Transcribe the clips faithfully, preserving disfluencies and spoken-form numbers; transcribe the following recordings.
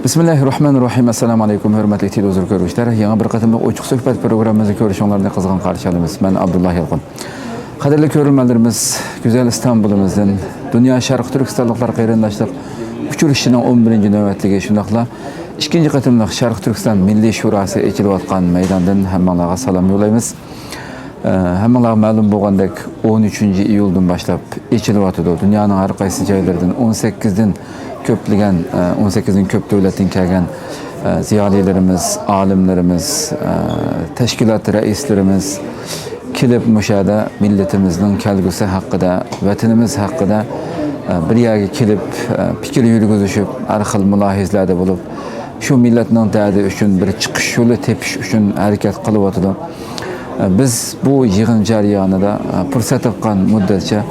بىسمىللاھىررەھمانىررەھىم. ئەسسالامۇ ئەلەيكۇم، ھۆرمەتلىك تېلېۋىزور كۆرگۈچىلەر. يېڭى بىر قېتىملىق ئوچۇق سۆھبەت پروگراممىمىزنى كۆرۈشۈڭلارنى قىزغىن قارشى ئالىمىز. مەن ئابدۇللا يالقۇن. قەدىرلىك كۆرۈرمەنلىرىمىز، گۈزەل ئىستانبۇلىمىزدىن، دۇنيا شەرقىي تۈركىستانلىقلار قېرىنداشلىق ئۇچرىشىشىنىڭ ئون بىرىنچى نۆۋەتلىكى، شۇنداقلا ئىككىنچى قېتىملىق شەرقىي تۈركىستان مىللىي شۇراسى ئېچىلىۋاتقان مەيداندىن ھەممىڭلارغا سالام يوللايمىز. ئە، ھەممىڭلارغا مەلۇم بولغاندەك، ئون ئۈچىنچى ئىيۇلدىن باشلاپ ئېچىلىۋاتىدۇ. دۇنيانىڭ ھەر قايسى جايلىرىدىن ئون سەككىزدىن كۆپلىگەن، ئە، ئون سەككىزدىن كۆپ دۆلەتتىن كەلگەن، ئە، زىيالىيلىرىمىز، ئالىملىرىمىز، ئە، تەشكىلات رەئىسلىرىمىز كېلىپ، مۇشۇ يەردە مىللىتىمىزنىڭ كەلگۈسى ھەققىدە، ۋەتىنىمىز ھەققىدە، ئە، بىر يەرگە كېلىپ، ئە، پىكىر يۈرگۈزۈشۈپ، ھەر خىل مۇلاھىزىلەردە بولۇپ، شۇ مىللەتنىڭ دەردى ئۈچۈن بىر چىقىش يولى تېپىش ئۈچۈن ھەرىكەت قىلىۋاتىدۇ. بىز بۇ يىغىن جەريانىدا پۇرسەت تاپقان مۇددەتچە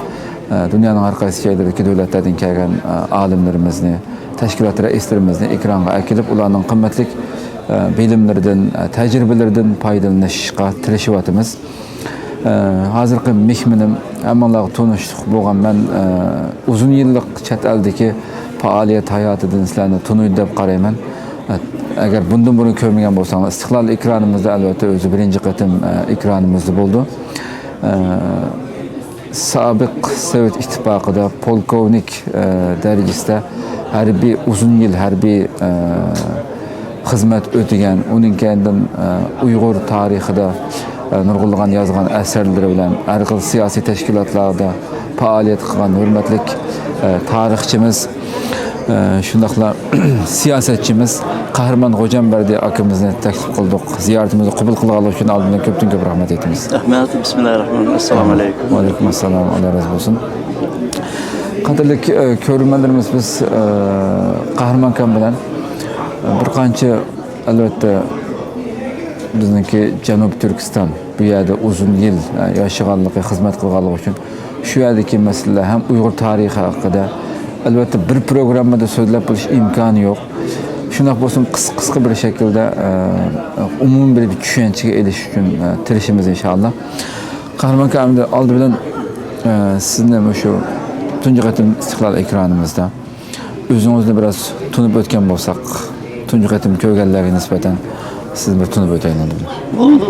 دۇنيانىڭ ھەر قايسى جايلىرىدىكى دۆلەتلەردىن كەلگەن ئالىملىرىمىزنى، تەشكىلات رەئىسلىرىمىزنى ئېكرانغا ئەكېلىپ، ئۇلارنىڭ قىممەتلىك بىلىملىرىدىن، تەجرىبىلىرىدىن پايدىلىنىشقا تىرىشىۋاتىمىز. ھازىرقى مېھمىنىم ھەممىڭلارغا تونۇشلۇق بولغان مەن، ئۇزۇن يىللىق چەت ئەلدىكى پائالىيەت ھاياتىدىن سىلەرنى تونۇيدۇ دەپ قارايمەن. ئەگەر بۇندىن بۇرۇن كۆرمىگەن بولساڭلار، ئىستىقلال ئېكرانىمىزدا ئەلۋەتتە ئۆزى بىرىنچى قېتىم، ئە، ئېكرانىمىزدا بولدى. ئە، سابىق سوۋېت ئىتتىپاقىدا پولكوۋنىك، ئە، دەرىجىسىدە ھەربىي، ئۇزۇن يىل ھەربىي، ئە، خىزمەت ئۆتىگەن، ئۇنىڭ كەينىدىن، ئە، ئۇيغۇر تارىخىدا، ئە، نۇرغۇنلىغان يازغان ئەسەرلىرى بىلەن ھەر خىل سىياسىي تەشكىلاتلاردا پائالىيەت قىلغان ھۆرمەتلىك، ئە، تارىخچىمىز، ئە، شۇنداقلا سىياسەتچىمىز قەھرىمان غوجامبەردى ئاكىمىزنى تەكلىپ قىلدۇق. زىيارىتىمىزنى قوبۇل قىلغانلىقى ئۈچۈن ئالدىندا كۆپتىن كۆپ رەھمەت ئېيتىمىز. رەھمەت، بىسمىللاھىررەھمانىررەھىم. ئەسسالامۇ ئەلەيكۇم. ۋەئەلەيكۇم ئەسسالام، ئاللا رازى بولسۇن. قەدىرلىك، ئە، كۆرۈرمەنلىرىمىز، بىز، ئە، قەھرىمان ئاكام بىلەن، ئە، بىر قانچە، ئەلۋەتتە، بىزنىڭكى جەنۇبىي تۈركىستان، بۇ يەردە ئۇزۇن يىل، ئە، ياشىغانلىقى، خىزمەت قىلغانلىقى ئۈچۈن شۇ يەردىكى مەسىلىلەر ھەم ئۇيغۇر تارىخى ھەققىدە، ئەلۋەتتە، بىر پروگراممىدا سۆزلەپ بولۇش ئىمكانى يوق. شۇنداق بولسىمۇ قىسقا، قىسقا بىر شەكىلدە، ئە، ئومۇمىي بىر چۈشەنچىگە ئېلىش ئۈچۈن، ئە، تىرىشىمىز ئىنشائاللا. قەھرىمان ئاكا، ئەمدى ئالدى بىلەن، ئە، سىزنى مۇشۇ تۇنجى قېتىم ئىستىقلال ئېكرانىمىزدا ئۆزىڭىزنى بىراز تونۇپ ئۆتكەن بولساق، تۇنجى قېتىم كۆرگەنلەرگە نىسبەتەن سىزنى بىر تونۇپ ئۆتەيلى ئەمدى. بولدى.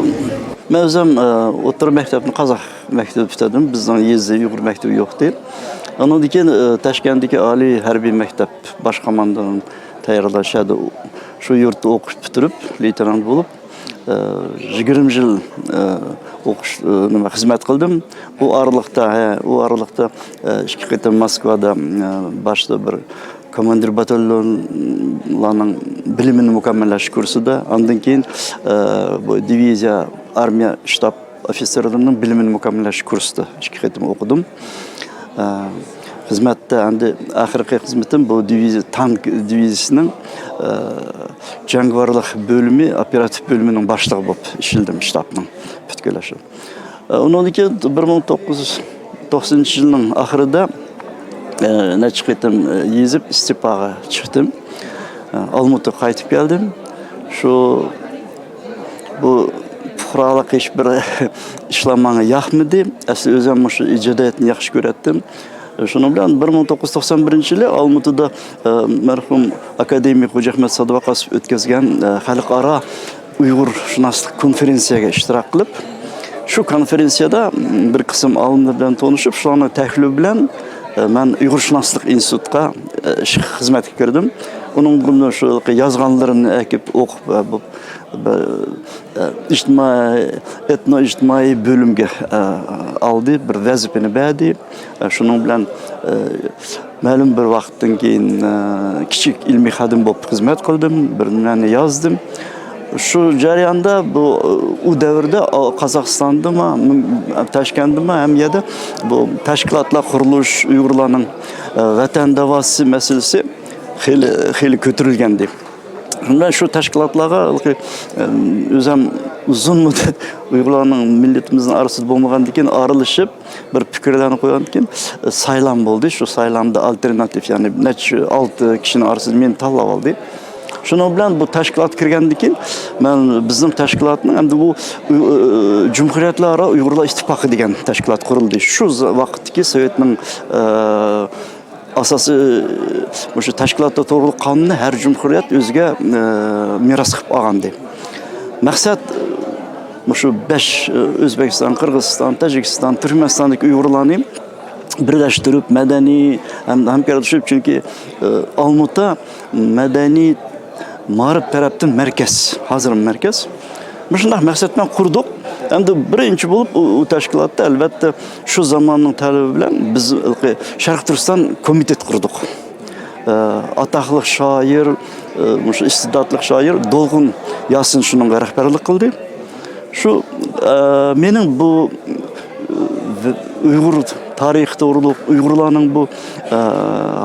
مەن ئۆزۈم، ئە، ئوتتۇرا مەكتەپنى قازاق مەكتىپىدە پۈتتۈردۈم. بىزنىڭ يېزىدا ئۇيغۇر مەكتىپى يوقتى. ئاندىن كېيىن، ئە، تاشكەنتتىكى ئالىي ھەربىي مەكتەپ باش قوماندان تەييارلاش يەردە، شۇ يۇرتتا ئوقۇش پۈتتۈرۈپ، لېيتېنانت بولۇپ، ئە، يىگىرمە يىل، ئە، ئوقۇش، ئە، نېمە، خىزمەت قىلدىم. ئۇ ئارىلىقتا، ھە، ئۇ ئارىلىقتا، ئە، ئىككى قېتىم موسكۋادا، ئە، باشتا بىر كوماندىر باتاليونلارنىڭ بىلىمىنى مۇكەممەللەش كۇرسىدا، ئاندىن كېيىن، ئە، بۇ دىۋىزىيە ئارمىيە شتاب ئوفىتسېرلىرىنىڭ بىلىمىنى مۇكەممەللەش كۇرسىدا ئىككى قېتىم ئوقۇدۇم. ئە، خىزمەتتە ئەمدى ئاخىرقى خىزمىتىم بۇ دىۋىزىيە، تانك دىۋىزىيىسىنىڭ، ئە، جەڭگىۋارلىق بۆلۈمى، ئوپېراتىپ بۆلۈمىنىڭ باشلىقى بولۇپ ئىشلىدىم شتابنىڭ پۈتكۈلەشى. ئۇنىڭدىن كېيىن بىر مىڭ توققۇز يۈز توقسىنىنچى يىلنىڭ ئاخىرىدا، ئە، نەچچە قېتىم، ئە، يېزىپ، ئىستېپاغا چىقتىم. ئە، ئالمۇتىغا قايتىپ كەلدىم. شۇ، بۇ پۇقرالىق ھېچ بىر ئىشلار ماڭا ياقمىدى. ئەسلى ئۆزۈم مۇشۇ ئىجادىيەتنى ياخشى كۆرەتتىم. شۇنىڭ بىلەن بىر مىڭ توققۇز يۈز توقسان بىرىنچى يىلى ئالمۇتىدا، ئە، مەرھۇم ئاكادېمىك خوجا ئەخمەت سادىۋاقاسوف ئۆتكۈزگەن، ئە، خەلقئارا ئۇيغۇرشۇناسلىق كونفېرېنسىيەگە ئىشتىراك قىلىپ، شۇ كونفېرېنسىيەدە بىر قىسىم ئالىملار بىلەن تونۇشۇپ، شۇلارنىڭ تەكلىپى بىلەن، ئە، مەن ئۇيغۇرشۇناسلىق ئىنستىتۇتىغا، ئە، ئىش خىزمەتكە كىردىم. ئۇنىڭدىن شۇ يازغانلىرىمنى ئەكىپ ئوقۇپ، ئە، بۇ، بۇ، ئە، ئىجتىمائىي، ئېتنو ئىجتىمائىي بۆلۈمگە، ئە، ئالدى، بىر ۋەزىپىنى بەردى. ئە، شۇنىڭ بىلەن، ئە، مەلۇم بىر ۋاقىتتىن كېيىن، ئە، كىچىك ئىلمىي خادىم بولۇپ خىزمەت قىلدىم، بىر نېمىنى يازدىم. شۇ جەرياندا بۇ، ئۇ دەۋردە، ئا، قازاقىستاندىمۇ، م-، تاشكەنتتىمۇ، ھەممە يەردە بۇ تەشكىلاتلار قۇرۇلۇش، ئۇيغۇرلارنىڭ، ئە، ۋەتەن داۋاسى مەسىلىسى خېلى، خېلى كۆتۈرۈلگەنىدى. شۇنىڭ بىلەن شۇ تەشكىلاتلارغا، ئە، ئۆزۈم ئۇزۇن مۇددەت ئۇيغۇرلارنىڭ، مىللىتىمىزنىڭ ئارىسىدا بولمىغاندىن كېيىن ئارىلىشىپ، بىر پىكىرلەرنى قويغاندىن كېيىن، ئە، سايلام بولدى. شۇ سايلامدا ئالتېرناتىپ، يەنى نەچچە، ئالتە كىشىنىڭ ئارىسىدىن مېنى تاللاپ ئالدى. شۇنىڭ بىلەن بۇ تەشكىلاتقا كىرگەندىن كېيىن، مەن بىزنىڭ تەشكىلاتنىڭ ئەمدى بۇ، ئۇ، ئۇ، جۇمھۇرىيەتلەر ئارا ئۇيغۇرلار ئىتتىپاقى دېگەن تەشكىلات قۇرۇلدى. شۇ ز-، ۋاقىتتىكى سوۋېتنىڭ، ئە، ئاساسىي مۇشۇ تەشكىلاتلار توغرۇلۇق قانۇننى ھەر جۇمھۇرىيەت ئۆزىگە، ئە، مىراس قىلىپ ئالغانىدى. مەقسەت مۇشۇ بەش، ئە، ئۆزبېكىستان، قىرغىزىستان، تاجىكىستان، تۈركمەنىستاندىكى ئۇيغۇرلارنى بىرلەشتۈرۈپ، مەدەنىي ھەم ھەمكارلىشىپ، چۈنكى، ئە، ئالمۇتا مەدەنىي مائارىپ تەرەپتىن مەركەز، ھازىر مەركەز. مۇشۇنداق مەقسەت بىلەن قۇردۇق. ئەمدى بىرىنچى بولۇپ ئۇ، ئۇ تەشكىلاتتا، ئەلۋەتتە، شۇ زاماننىڭ تەلىپى بىلەن بىز ھېلىقى شەرقىي تۈركىستان كومىتېت قۇردۇق. ئە، ئاتاقلىق شائىر، ئە، مۇشۇ ئىستېداتلىق شائىر دولقۇن ياسىن شۇنىڭغا رەھبەرلىك قىلدى. شۇ، ئە، مېنىڭ بۇ، ئە، ئۇيغۇر تارىخى توغرۇلۇق، ئۇيغۇرلارنىڭ بۇ، ئە،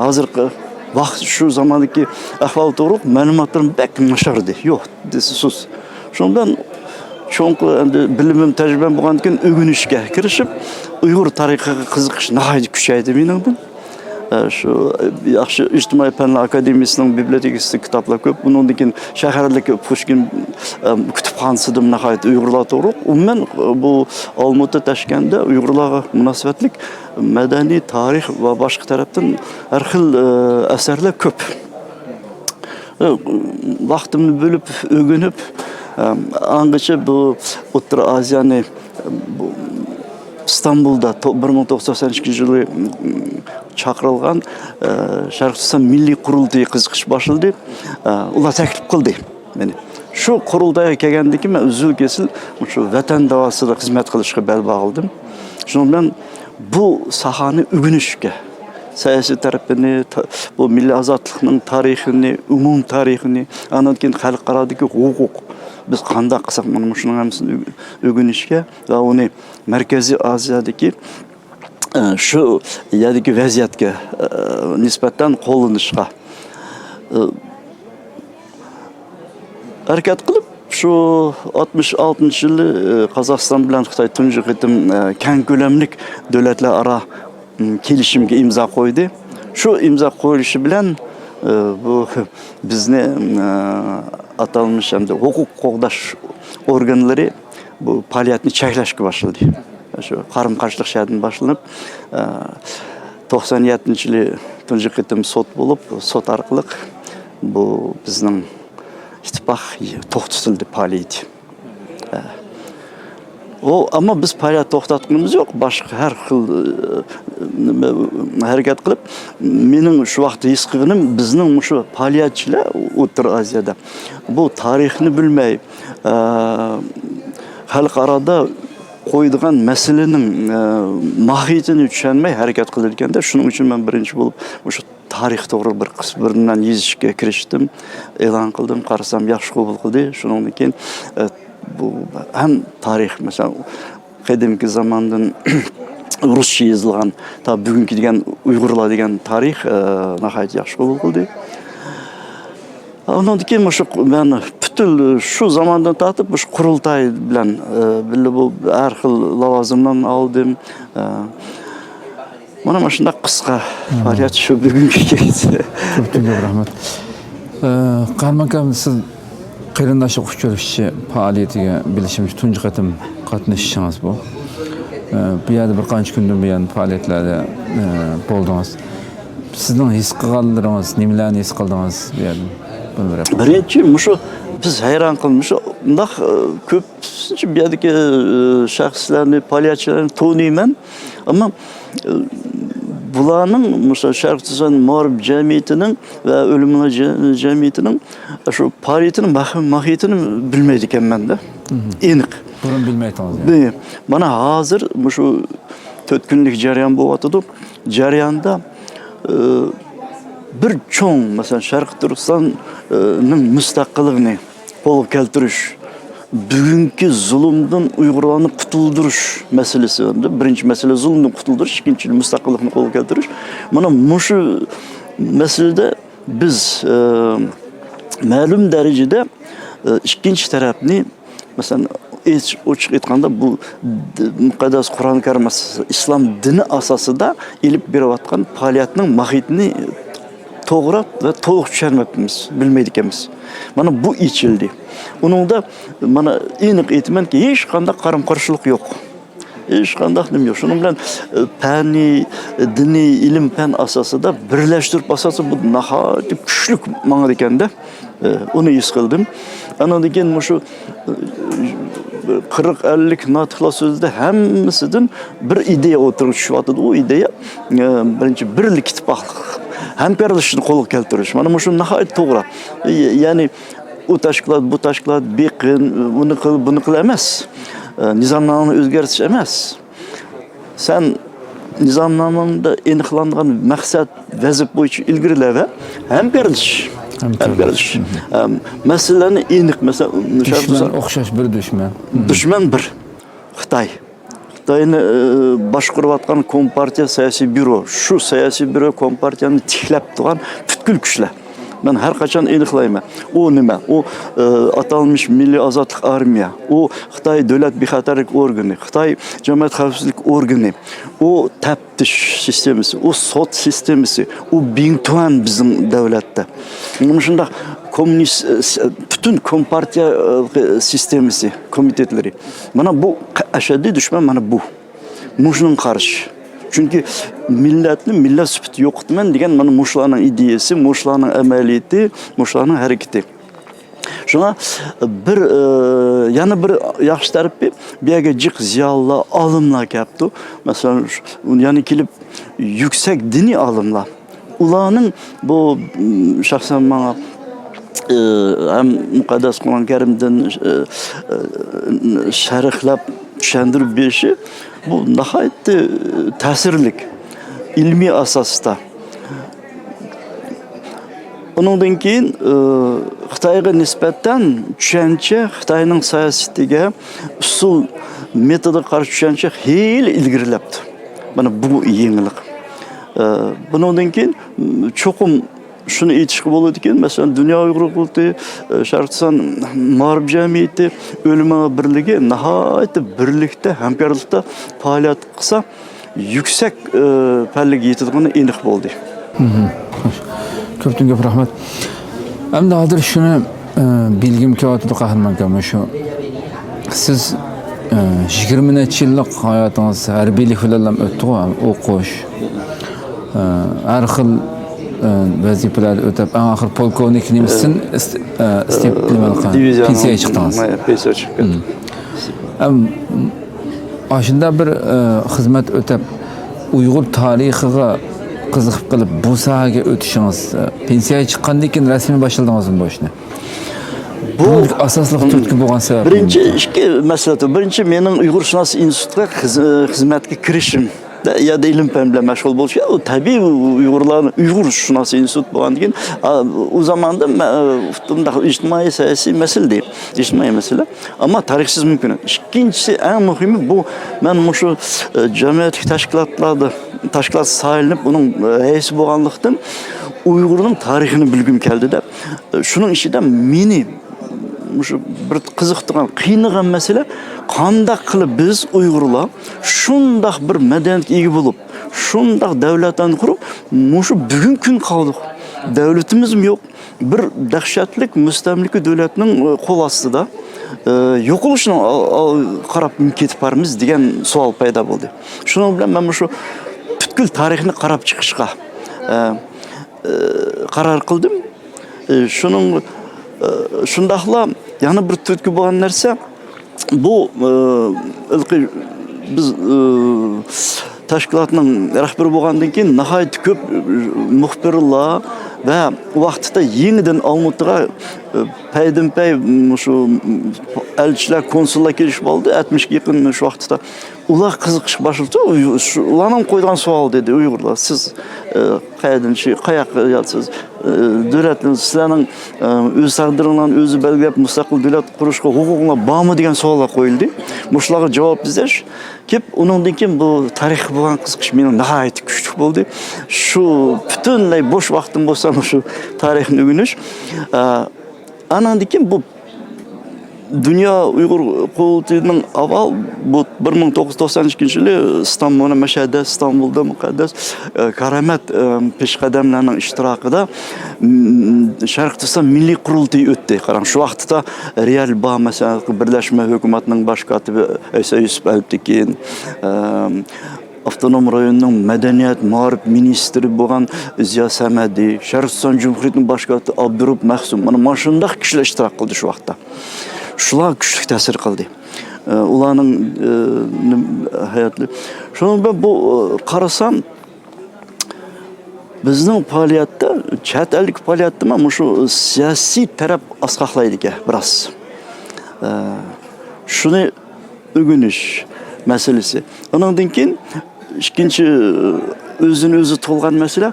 ھازىرقى ۋاقىت، شۇ زاماندىكى ئەھۋالى توغرۇلۇق مەلۇماتلىرىم بەك ناچار ئىدى. يوق، دېسە سۇس. شۇنىڭ بىلەن چوڭقۇر ئەمدى بىلىمىم، تەجرىبەم بولغاندىن كېيىن ئۆگىنىشكە كىرىشىپ، ئۇيغۇر تارىخىغا قىزىقىش ناھايىتى كۈچەيدى مېنىڭدىن. ئە، شۇ، ئە، ياخشى ئىجتىمائىي پەنلەر ئاكادېمىيىسىنىڭ بىبلىيوتېكىسىدا كىتابلار كۆپ. ئۇنىڭدىن كېيىن شەھەردىكى پۇشكىن، ئە، كۇتۇپخانىسىدىمۇ ناھايىتى ئۇيغۇرلار توغرۇلۇق. ئومۇمەن، ئە، بۇ ئالمۇتا، تاشكەندتە ئۇيغۇرلارغا مۇناسىۋەتلىك مەدەنىي، تارىخ ۋە باشقا تەرەپتىن ھەر خىل، ئە، ئەسەرلەر كۆپ. ئە، ۋاقتىمنى بۆلۈپ، ئۆگىنىپ، ئە، ئاڭغىچە بۇ ئوتتۇرا ئازىيانى، بۇ ئىستانبۇلدا تو-، بىر مىڭ توققۇز يۈز توقسان ئىككىنچى يىلى، م، چاقىرىلغان، ئە، شەرقىي تۈركىستان مىللىي قۇرۇلتىيى قىزىقىش باشلىدى. ئە، ئۇلار تەكلىپ قىلدى مېنى. شۇ قۇرۇلتايغا كەلگەندىن كېيىن مەن ئۈزۈل-كېسىل مۇشۇ ۋەتەن داۋاسىدا خىزمەت قىلىشقا بەل باغلىدىم. شۇنىڭ بىلەن بۇ ساھەنى ئۆگىنىشكە، سىياسىي تەرىپىنى، تا-، بۇ مىللىي ئازادلىقنىڭ تارىخىنى، ئومۇمىي تارىخىنى، ئاندىن كېيىن خەلقئارادىكى ھوقۇق، بىز قانداق قىلساق مانا مۇشۇنىڭ ھەممىسىنى ئۆ-، ئۆگىنىشكە ۋە ئۇنى مەركەزىي ئازىيادىكى، ئە، شۇ يەردىكى ۋەزىيەتكە، ئە، نىسبەتەن قوللىنىشقا، ئە، ھەرىكەت قىلىپ، شۇ ئاتمىش ئالتىنچى يىلى، ئە، قازاقىستان بىلەن خىتاي تۇنجى قېتىم، ئە، كەڭ كۆلەملىك دۆلەتلەر ئارا، م، كېلىشىمگە ئىمزا قويدى. شۇ ئىمزا قويۇلۇشى بىلەن، ئە، بۇ بىزنى، ئە، ئاتالمىش ئەمدى ھوقۇق قوغداش ئورگانلىرى بۇ پائالىيەتنى چەكلەشكە باشلىدى. شۇ قارىمۇ قارشىلىق شەھەردىن باشلىنىپ، ئە، توقسان يەتتىنچى يىلى تۇنجى قېتىم سوت بولۇپ، سوت ئارقىلىق بۇ بىزنىڭ ئىتتىپاق توختىتىلدى پائالىيىتى. ئە، ئۇ، ئەمما بىز پائالىيەت توختاتقىنىمىز يوق. باشقا ھەر خىل، ئە، نېمە، ھەرىكەت قىلىپ، مېنىڭ شۇ ۋاقىتتا ھېس قىلغىنىم، بىزنىڭ مۇشۇ پائالىيەتچىلەر ئوتتۇرا ئازىيادا بۇ تارىخنى بىلمەي، ئە، خەلقئارادا قويىدىغان مەسىلىنىڭ، ئە، ماھىيىتىنى چۈشەنمەي ھەرىكەت قىلىدىكەندە، شۇنىڭ ئۈچۈن مەن بىرىنچى بولۇپ مۇشۇ تارىخ توغرا بىر قىسىم بىر نېمىلەرنى يېزىشقا كىرىشتىم، ئېلان قىلدىم، قارىسام ياخشى قوبۇل قىلدى. شۇنىڭدىن كېيىن، ئە، بۇ ھەم تارىخ، مەسىلەن، قەدىمكى زاماندىن رۇسچە يېزىلغان، تا بۈگۈنكى دېگەن ئۇيغۇرلار دېگەن تارىخ، ئە، ناھايىتى ياخشى قوبۇل قىلدى. ئۇنىڭدىن كېيىن مۇشۇ مەن پۈتۈن شۇ زاماندىن تارتىپ مۇشۇ قۇرۇلتاي بىلەن، ئە، بىللە بۇ ھەر خىل لاۋازىملارنى ئالدىم. ئە، مانا، مانا شۇنداق قىسقا پائالىيەت شۇ بۈگۈنكى كېچىسى. كۆپتىن كۆپ رەھمەت. ئە، قەھرىمان ئاكام، سىز قېرىنداشلىق ئۇچرىشىشى پائالىيىتىگە بىلىشىمچە تۇنجى قېتىم قاتنىشىشىڭىز بۇ. ئە، بۇ يەردە بىر قانچە كۈندىن بۇيان پائالىيەتلەردە، ئە، بولدىڭىز. سىزنىڭ ھېس قىلغانلىرىڭىز، نېمىلەرنى ھېس قىلدىڭىز بۇ يەردە؟ بۇنى بىر ھەپتە. بىرىنچى، مۇشۇ بىز ھەيران قالدۇق، مۇشۇ مۇنداق، ئە، كۆپ بۇ يەردىكى، ئە، شەخسلەرنى، پائالىيەتچىلەرنى تونۇيمەن. ئەمما، ئە، بۇلارنىڭ، مۇشۇ شەرقىي تۈركىستان مائارىپ جەمئىيىتىنىڭ ۋە ئۆلىمالار جە-، جەمئىيىتىنىڭ شۇ پائالىيىتىنىڭ ماھ-، ماھىيىتىنى بىلمەيدىكەنمەن-دە. ئېنىق. بۇرۇن بىلمەيتتىڭىز يەنى؟ بى-، مانا ھازىر مۇشۇ تۆت كۈنلۈك جەريان بولۇۋاتىدۇ. جەرياندا، ئى، بىر چوڭ، مەسىلەن، شەرقىي تۈركىستاننىڭ مۇستەقىللىقىنى قولغا كەلتۈرۈش، بۈگۈنكى زۇلۇمدىن ئۇيغۇرلارنى قۇتۇلدۇرۇش مەسىلىسى، بىرىنچى مەسىلە زۇلۇمدىن قۇتۇلدۇرۇش، ئىككىنچى مۇستەقىللىقنى قولغا كەلتۈرۈش. مانا مۇشۇ مەسىلىدە بىز، ئى، مەلۇم دەرىجىدە، ئى، ئىككىنچى تەرەپنى، مەسىلەن، ئېچ-، ئوچۇق ئېيتقاندا، بۇ د-، مۇقەددەس قۇرئان كەرىم ئاساسىدا، ئىسلام دىنى ئاساسىدا ئېلىپ بېرىۋاتقان پائالىيەتنىڭ ماھىيىتىنى توغرا ۋە تولۇق چۈشەنمەپمىز، بىلمەيدىكەنمىز. مانا بۇ ئېچىلدى. ئۇنىڭدا مانا ئېنىق ئېيتىمەنكى، ھېچقانداق قارىمۇ قارشىلىق يوق. ھېچقانداق نېمە يوق. شۇنىڭ بىلەن، ئە، پەننى، دىنىي ئىلىم-پەن ئاساسىدا بىرلەشتۈرۈپ باسسا، بۇ ناھايىتى كۈچلۈك ماڭىدىكەن-دە. ئە، ئۇنى ھېس قىلدىم. ئانىڭدىن كېيىن مۇشۇ، ئە، قىرىق، ئەللىك ناتىقلار سۆزىدە ھەممىسىدىن بىر ئىدىيە ئوتتۇرىغا چۈشۈۋاتىدۇ. ئۇ ئىدىيە، ئە، بىرىنچى، بىرلىك، ئىتتىپاقلىق، ھەمكارلىشىشنى قولغا كەلتۈرۈش. مانا مۇشۇ ناھايىتى توغرا. يە-، يەنى ئۇ تەشكىلات، بۇ تەشكىلات، بېقىن، ئۇنى قىل، بۇنى قىل ئەمەس. ئە، نىزامنامىنى ئۆزگەرتىش ئەمەس. سەن نىزامنامىڭدا ئېنىقلانغان مەقسەت، ۋەزىپە بويىچە ئىلگىرىلەۋە، ھەمكارلىشىش. ھەمكارلىشىش. ھەمكارلىشىش. ئەم، مەسىلىلەرنى ئېنىق، مەسىلەن، دۈشمەن ئوخشاش بىر دۈشمەن. دۈشمەن بىر. خىتاي. خىتاينى، ئى، باشقۇرۇۋاتقان كومپارتىيە سىياسىي بيۇرو، شۇ سىياسىي بيۇرو كومپارتىيەنى تىكلەپ تۇرغان پۈتكۈل كۈچلەر. مەن ھەر قاچان ئېنىقلايمەن. ئۇ نېمە؟ ئۇ، ئى، ئاتالمىش مىللىي ئازادلىق ئارمىيە، ئۇ خىتاي دۆلەت بىخەتەرلىك ئورگىنى، خىتاي جەمئىيەت خەۋپسىزلىك ئورگىنى، ئۇ تەپتىش سىستېمىسى، ئۇ سوت سىستېمىسى، ئۇ بىڭتۈەن بىزنىڭ دۆلەتتە. مۇشۇنداق كوممۇنىست، ئى، س-، پۈتۈن كومپارتىيە، ئى، سىستېمىسى، كومىتېتلىرى. مانا بۇ ئەشەددىي دۈشمەن، مانا بۇ. مۇشۇنىڭغا قارشى. چۈنكى مىللەتنى مىللەت سۈپىتىدە يوقىتىمەن دېگەن مانا مۇشۇلارنىڭ ئىدىيەسى، مۇشۇلارنىڭ ئەمەلىيىتى، مۇشۇلارنىڭ ھەرىكىتى. شۇڭا بىر، ئى، يەنە بىر ياخشى تەرىپى، بۇ يەرگە جىق زىيالىيلار، ئالىملار كەپتۇ. مەسىلەن، شۇ، يەنە كېلىپ يۈكسەك دىنىي ئالىملار. ئۇلارنىڭ بۇ، م، شەخسەن ماڭا، ئى، ھەم مۇقەددەس قۇرئان كەرىمدىن، ئى، ئى، شەرھلەپ چۈشەندۈرۈپ بېرىشى، بۇ ناھايىتى تەسىرلىك، ئىلمىي ئاساستا. ئۇنىڭدىن كېيىن، ئى، خىتايغا نىسبەتەن چۈشەنچە، خىتاينىڭ سىياسىتىگە، ئۇسۇل، مېتودىغا قارشى چۈشەنچە خېلى ئىلگىرىلەپتۇ. مانا بۇ يېڭىلىق. ئى، بۇنىڭدىن كېيىن، م، چوقۇم شۇنى ئېيتىشقا بولىدىكەن، مەسىلەن، دۇنيا ئۇيغۇر قۇرۇلتىيى، ئى، شەرقىستان مائارىپ جەمئىيىتى، ئۆلىما بىرلىكى ناھايىتى بىرلىكتە، ھەمكارلىقتا پائالىيەت قىلسا، يۈكسەك، ئى، پەللىگە يېتىدىغىنى ئېنىق بولدى. مھم. خوش. كۆپتىن كۆپ رەھمەت. ئەمدى ھازىر شۇنى، ئى، بىلگۈم كېلىۋاتىدۇ، قەھرىمان ئاكا، مۇشۇ سىز، ئى، يىگىرمە نەچچە يىللىق ھاياتىڭىز ھەربىيلىك بىلەنلا ئۆتتىغۇ، ئوقۇش، ئى، ھەر خىل، ئى، ۋەزىپىلەردە ئۆتەپ، ئەڭ ئاخىر پولكوۋنىك نېمىسىدىن ئىست-، ئى، ئىستېپ نېمە قىلغان؟ دىۋىزىيانىڭ پېنسىيەگە چىقتىڭىز. پېنسىيەگە چىقىپ كەتتىم. مم. ئەم، ئاشۇنداق بىر، ئى، خىزمەت ئۆتەپ، ئۇيغۇر تارىخىغا قىزىقىپ قېلىپ، بۇ ساھەگە ئۆتۈشىڭىز، ئى، پېنسىيەگە چىققاندىن كېيىن رەسمىي باشلىدىڭىزمۇ بۇ ئىشنى؟ بۇ بۇنىڭدىكى ئاساسلىق تۈرتكە بولغان سەۋەب بىرىنچى نېمە؟ ئىككى مەسىلە. بىرىنچى، مېنىڭ ئۇيغۇرشۇناس ئىنستىتۇتىغا خىز-، خىزمەتكە كىرىشىم، يەنە ئىلىم پەن بىلەن مەشغۇل بولۇش. ئۇ تەبىئىي، ئۇيغۇرلارنىڭ، ئۇيغۇرشۇناس ئىنستىتۇت بولغاندىن كېيىن، ئا، ئۇ زاماندا مە-، بۇنداق ئىجتىمائىي سىياسىي مەسىلە دەيمەن. ئىجتىمائىي مەسىلە. ئەمما تارىخسىز مۇمكىن. ئىككىنچىسى، ئەڭ مۇھىمى بۇ، مەن مۇشۇ، ئە، جەمئىيەتلىك تەشكىلاتلاردا، تەشكىلات سايلىنىپ، ئۇنىڭ، ئە، رەئىسى بولغانلىقتىن، ئۇيغۇرنىڭ تارىخىنى بىلگۈم كەلدى دەپ، ئە، شۇنىڭ ئىچىدە مېنى مۇشۇ بىر قىزىقتۇرغان، قىينىغان مەسىلە، قانداق قىلىپ بىز ئۇيغۇرلار شۇنداق بىر مەدەنىيەتكە ئىگە بولۇپ، شۇنداق دۆلەتلەرنى قۇرۇپ، مۇشۇ بۈگۈنكى كۈنگە قالدۇق. دۆلىتىمىزمۇ يوق. بىر دەھشەتلىك مۇستەملىكە دۆلەتنىڭ، ئى، قول ئاستىدا، ئى، يوقىلىشىنىڭ ئال-، ئال-، قاراپ كېتىپ بارىمىز دېگەن سوئال پەيدا بولدى. شۇنىڭ بىلەن مەن مۇشۇ پۈتكۈل تارىخنى قاراپ چىقىشقا، ئى، ئى، قارار قىلدىم. ئى، شۇنىڭ، ئى، شۇنداقلا يەنە بىر تۈرتكە بولغان نەرسە، بۇ، ئى، ھېلىقى بىز، ئى، تەشكىلاتنىڭ رەھبىرى بولغاندىن كېيىن ناھايىتى كۆپ، ئى، مۇخبىرلار ۋە ۋاقتىدا يېڭىدىن ئالمۇتىغا، ئى، پەيدىنپەي مۇشۇ ئەلچىلەر، كونسۇللار كېلىشىپ ئالدى، ئەتمىشكە يېقىن شۇ ۋاقىتتا. ئۇلار قىزىقىش باشلىدى. ئۇ، شۇ، ئۇلارنىڭ قويىدىغان سوئال دېدى ئۇيغۇرلار. سىز، ئى، قەيەردىن، شۇ، قاياققا ياتىسىز؟ ئى، دۆلەتنىڭ، سىلەرنىڭ، ئى، ئۆز تەقدىرىڭلارنى ئۆزى بەلگىلەپ مۇستەقىل دۆلەت قۇرۇشقا ھوقۇقۇڭلار بارمۇ دېگەن سوئاللار قويۇلدى. مۇشۇلارغا جاۋاب ئىزدەش كېلىپ، ئۇنىڭدىن كېيىن بۇ تارىخقا بولغان قىزىقىش مېنىڭ ناھايىتى كۈچلۈك بولدى. شۇ پۈتۈنلەي بوش ۋاقتىم بولسا مۇشۇ تارىخنى ئۆگىنىش. ئى، ئانىڭدىن كېيىن بۇ دۇنيا ئۇيغۇر قۇرۇلتىيىنىڭ ئاۋۋال بۇ بىر مىڭ توققۇز يۈز توقسان ئىككىنچى يىلى ئىستانبۇل، مەشھەدە، ئىستانبۇلدا مۇقەددەس، ئە، كارامەت، ئە، پېشقەدەملەرنىڭ ئىشتىراكىدا، م، شەرقىي تۈركىستان مىللىي قۇرۇلتىيى ئۆتتى. قاراڭ، شۇ ۋاقىتتا رېئال با، مەسىلەن، بىرلەشمە ھۆكۈمەتنىڭ باش كاتىپى ئەيسا يۈسۈپ ئەلپتېكىن، ئە، ئاپتونوم رايوننىڭ مەدەنىيەت، مائارىپ مىنىستىرى بولغان زىيا سەمەدى، شەرقىي تۈركىستان جۇمھۇرىيىتىنىڭ باش كاتىپى ئابدۇرۇپ مەخسۇم، مانا، مانا شۇنداق كىشىلەر ئىشتىراك قىلدى شۇ ۋاقىتتا. شۇلار كۈچلۈك تەسىر قىلدى. ئە، ئۇلارنىڭ، ئە، نېم-، ھاياتى. شۇنىڭ بىلەن بۇ، ئە، قارىسام، بىزنىڭ پائالىيەتتە، چەت ئەلدىكى پائالىيەتتىمۇ مۇشۇ سىياسىي تەرەپ ئاسقاقلايدىكەن بىراز. ئە، شۇنى ئۆگىنىش مەسىلىسى. ئۇنىڭدىن كېيىن ئىككىنچى، ئۆزىنى ئۆزى تولغان مەسىلە،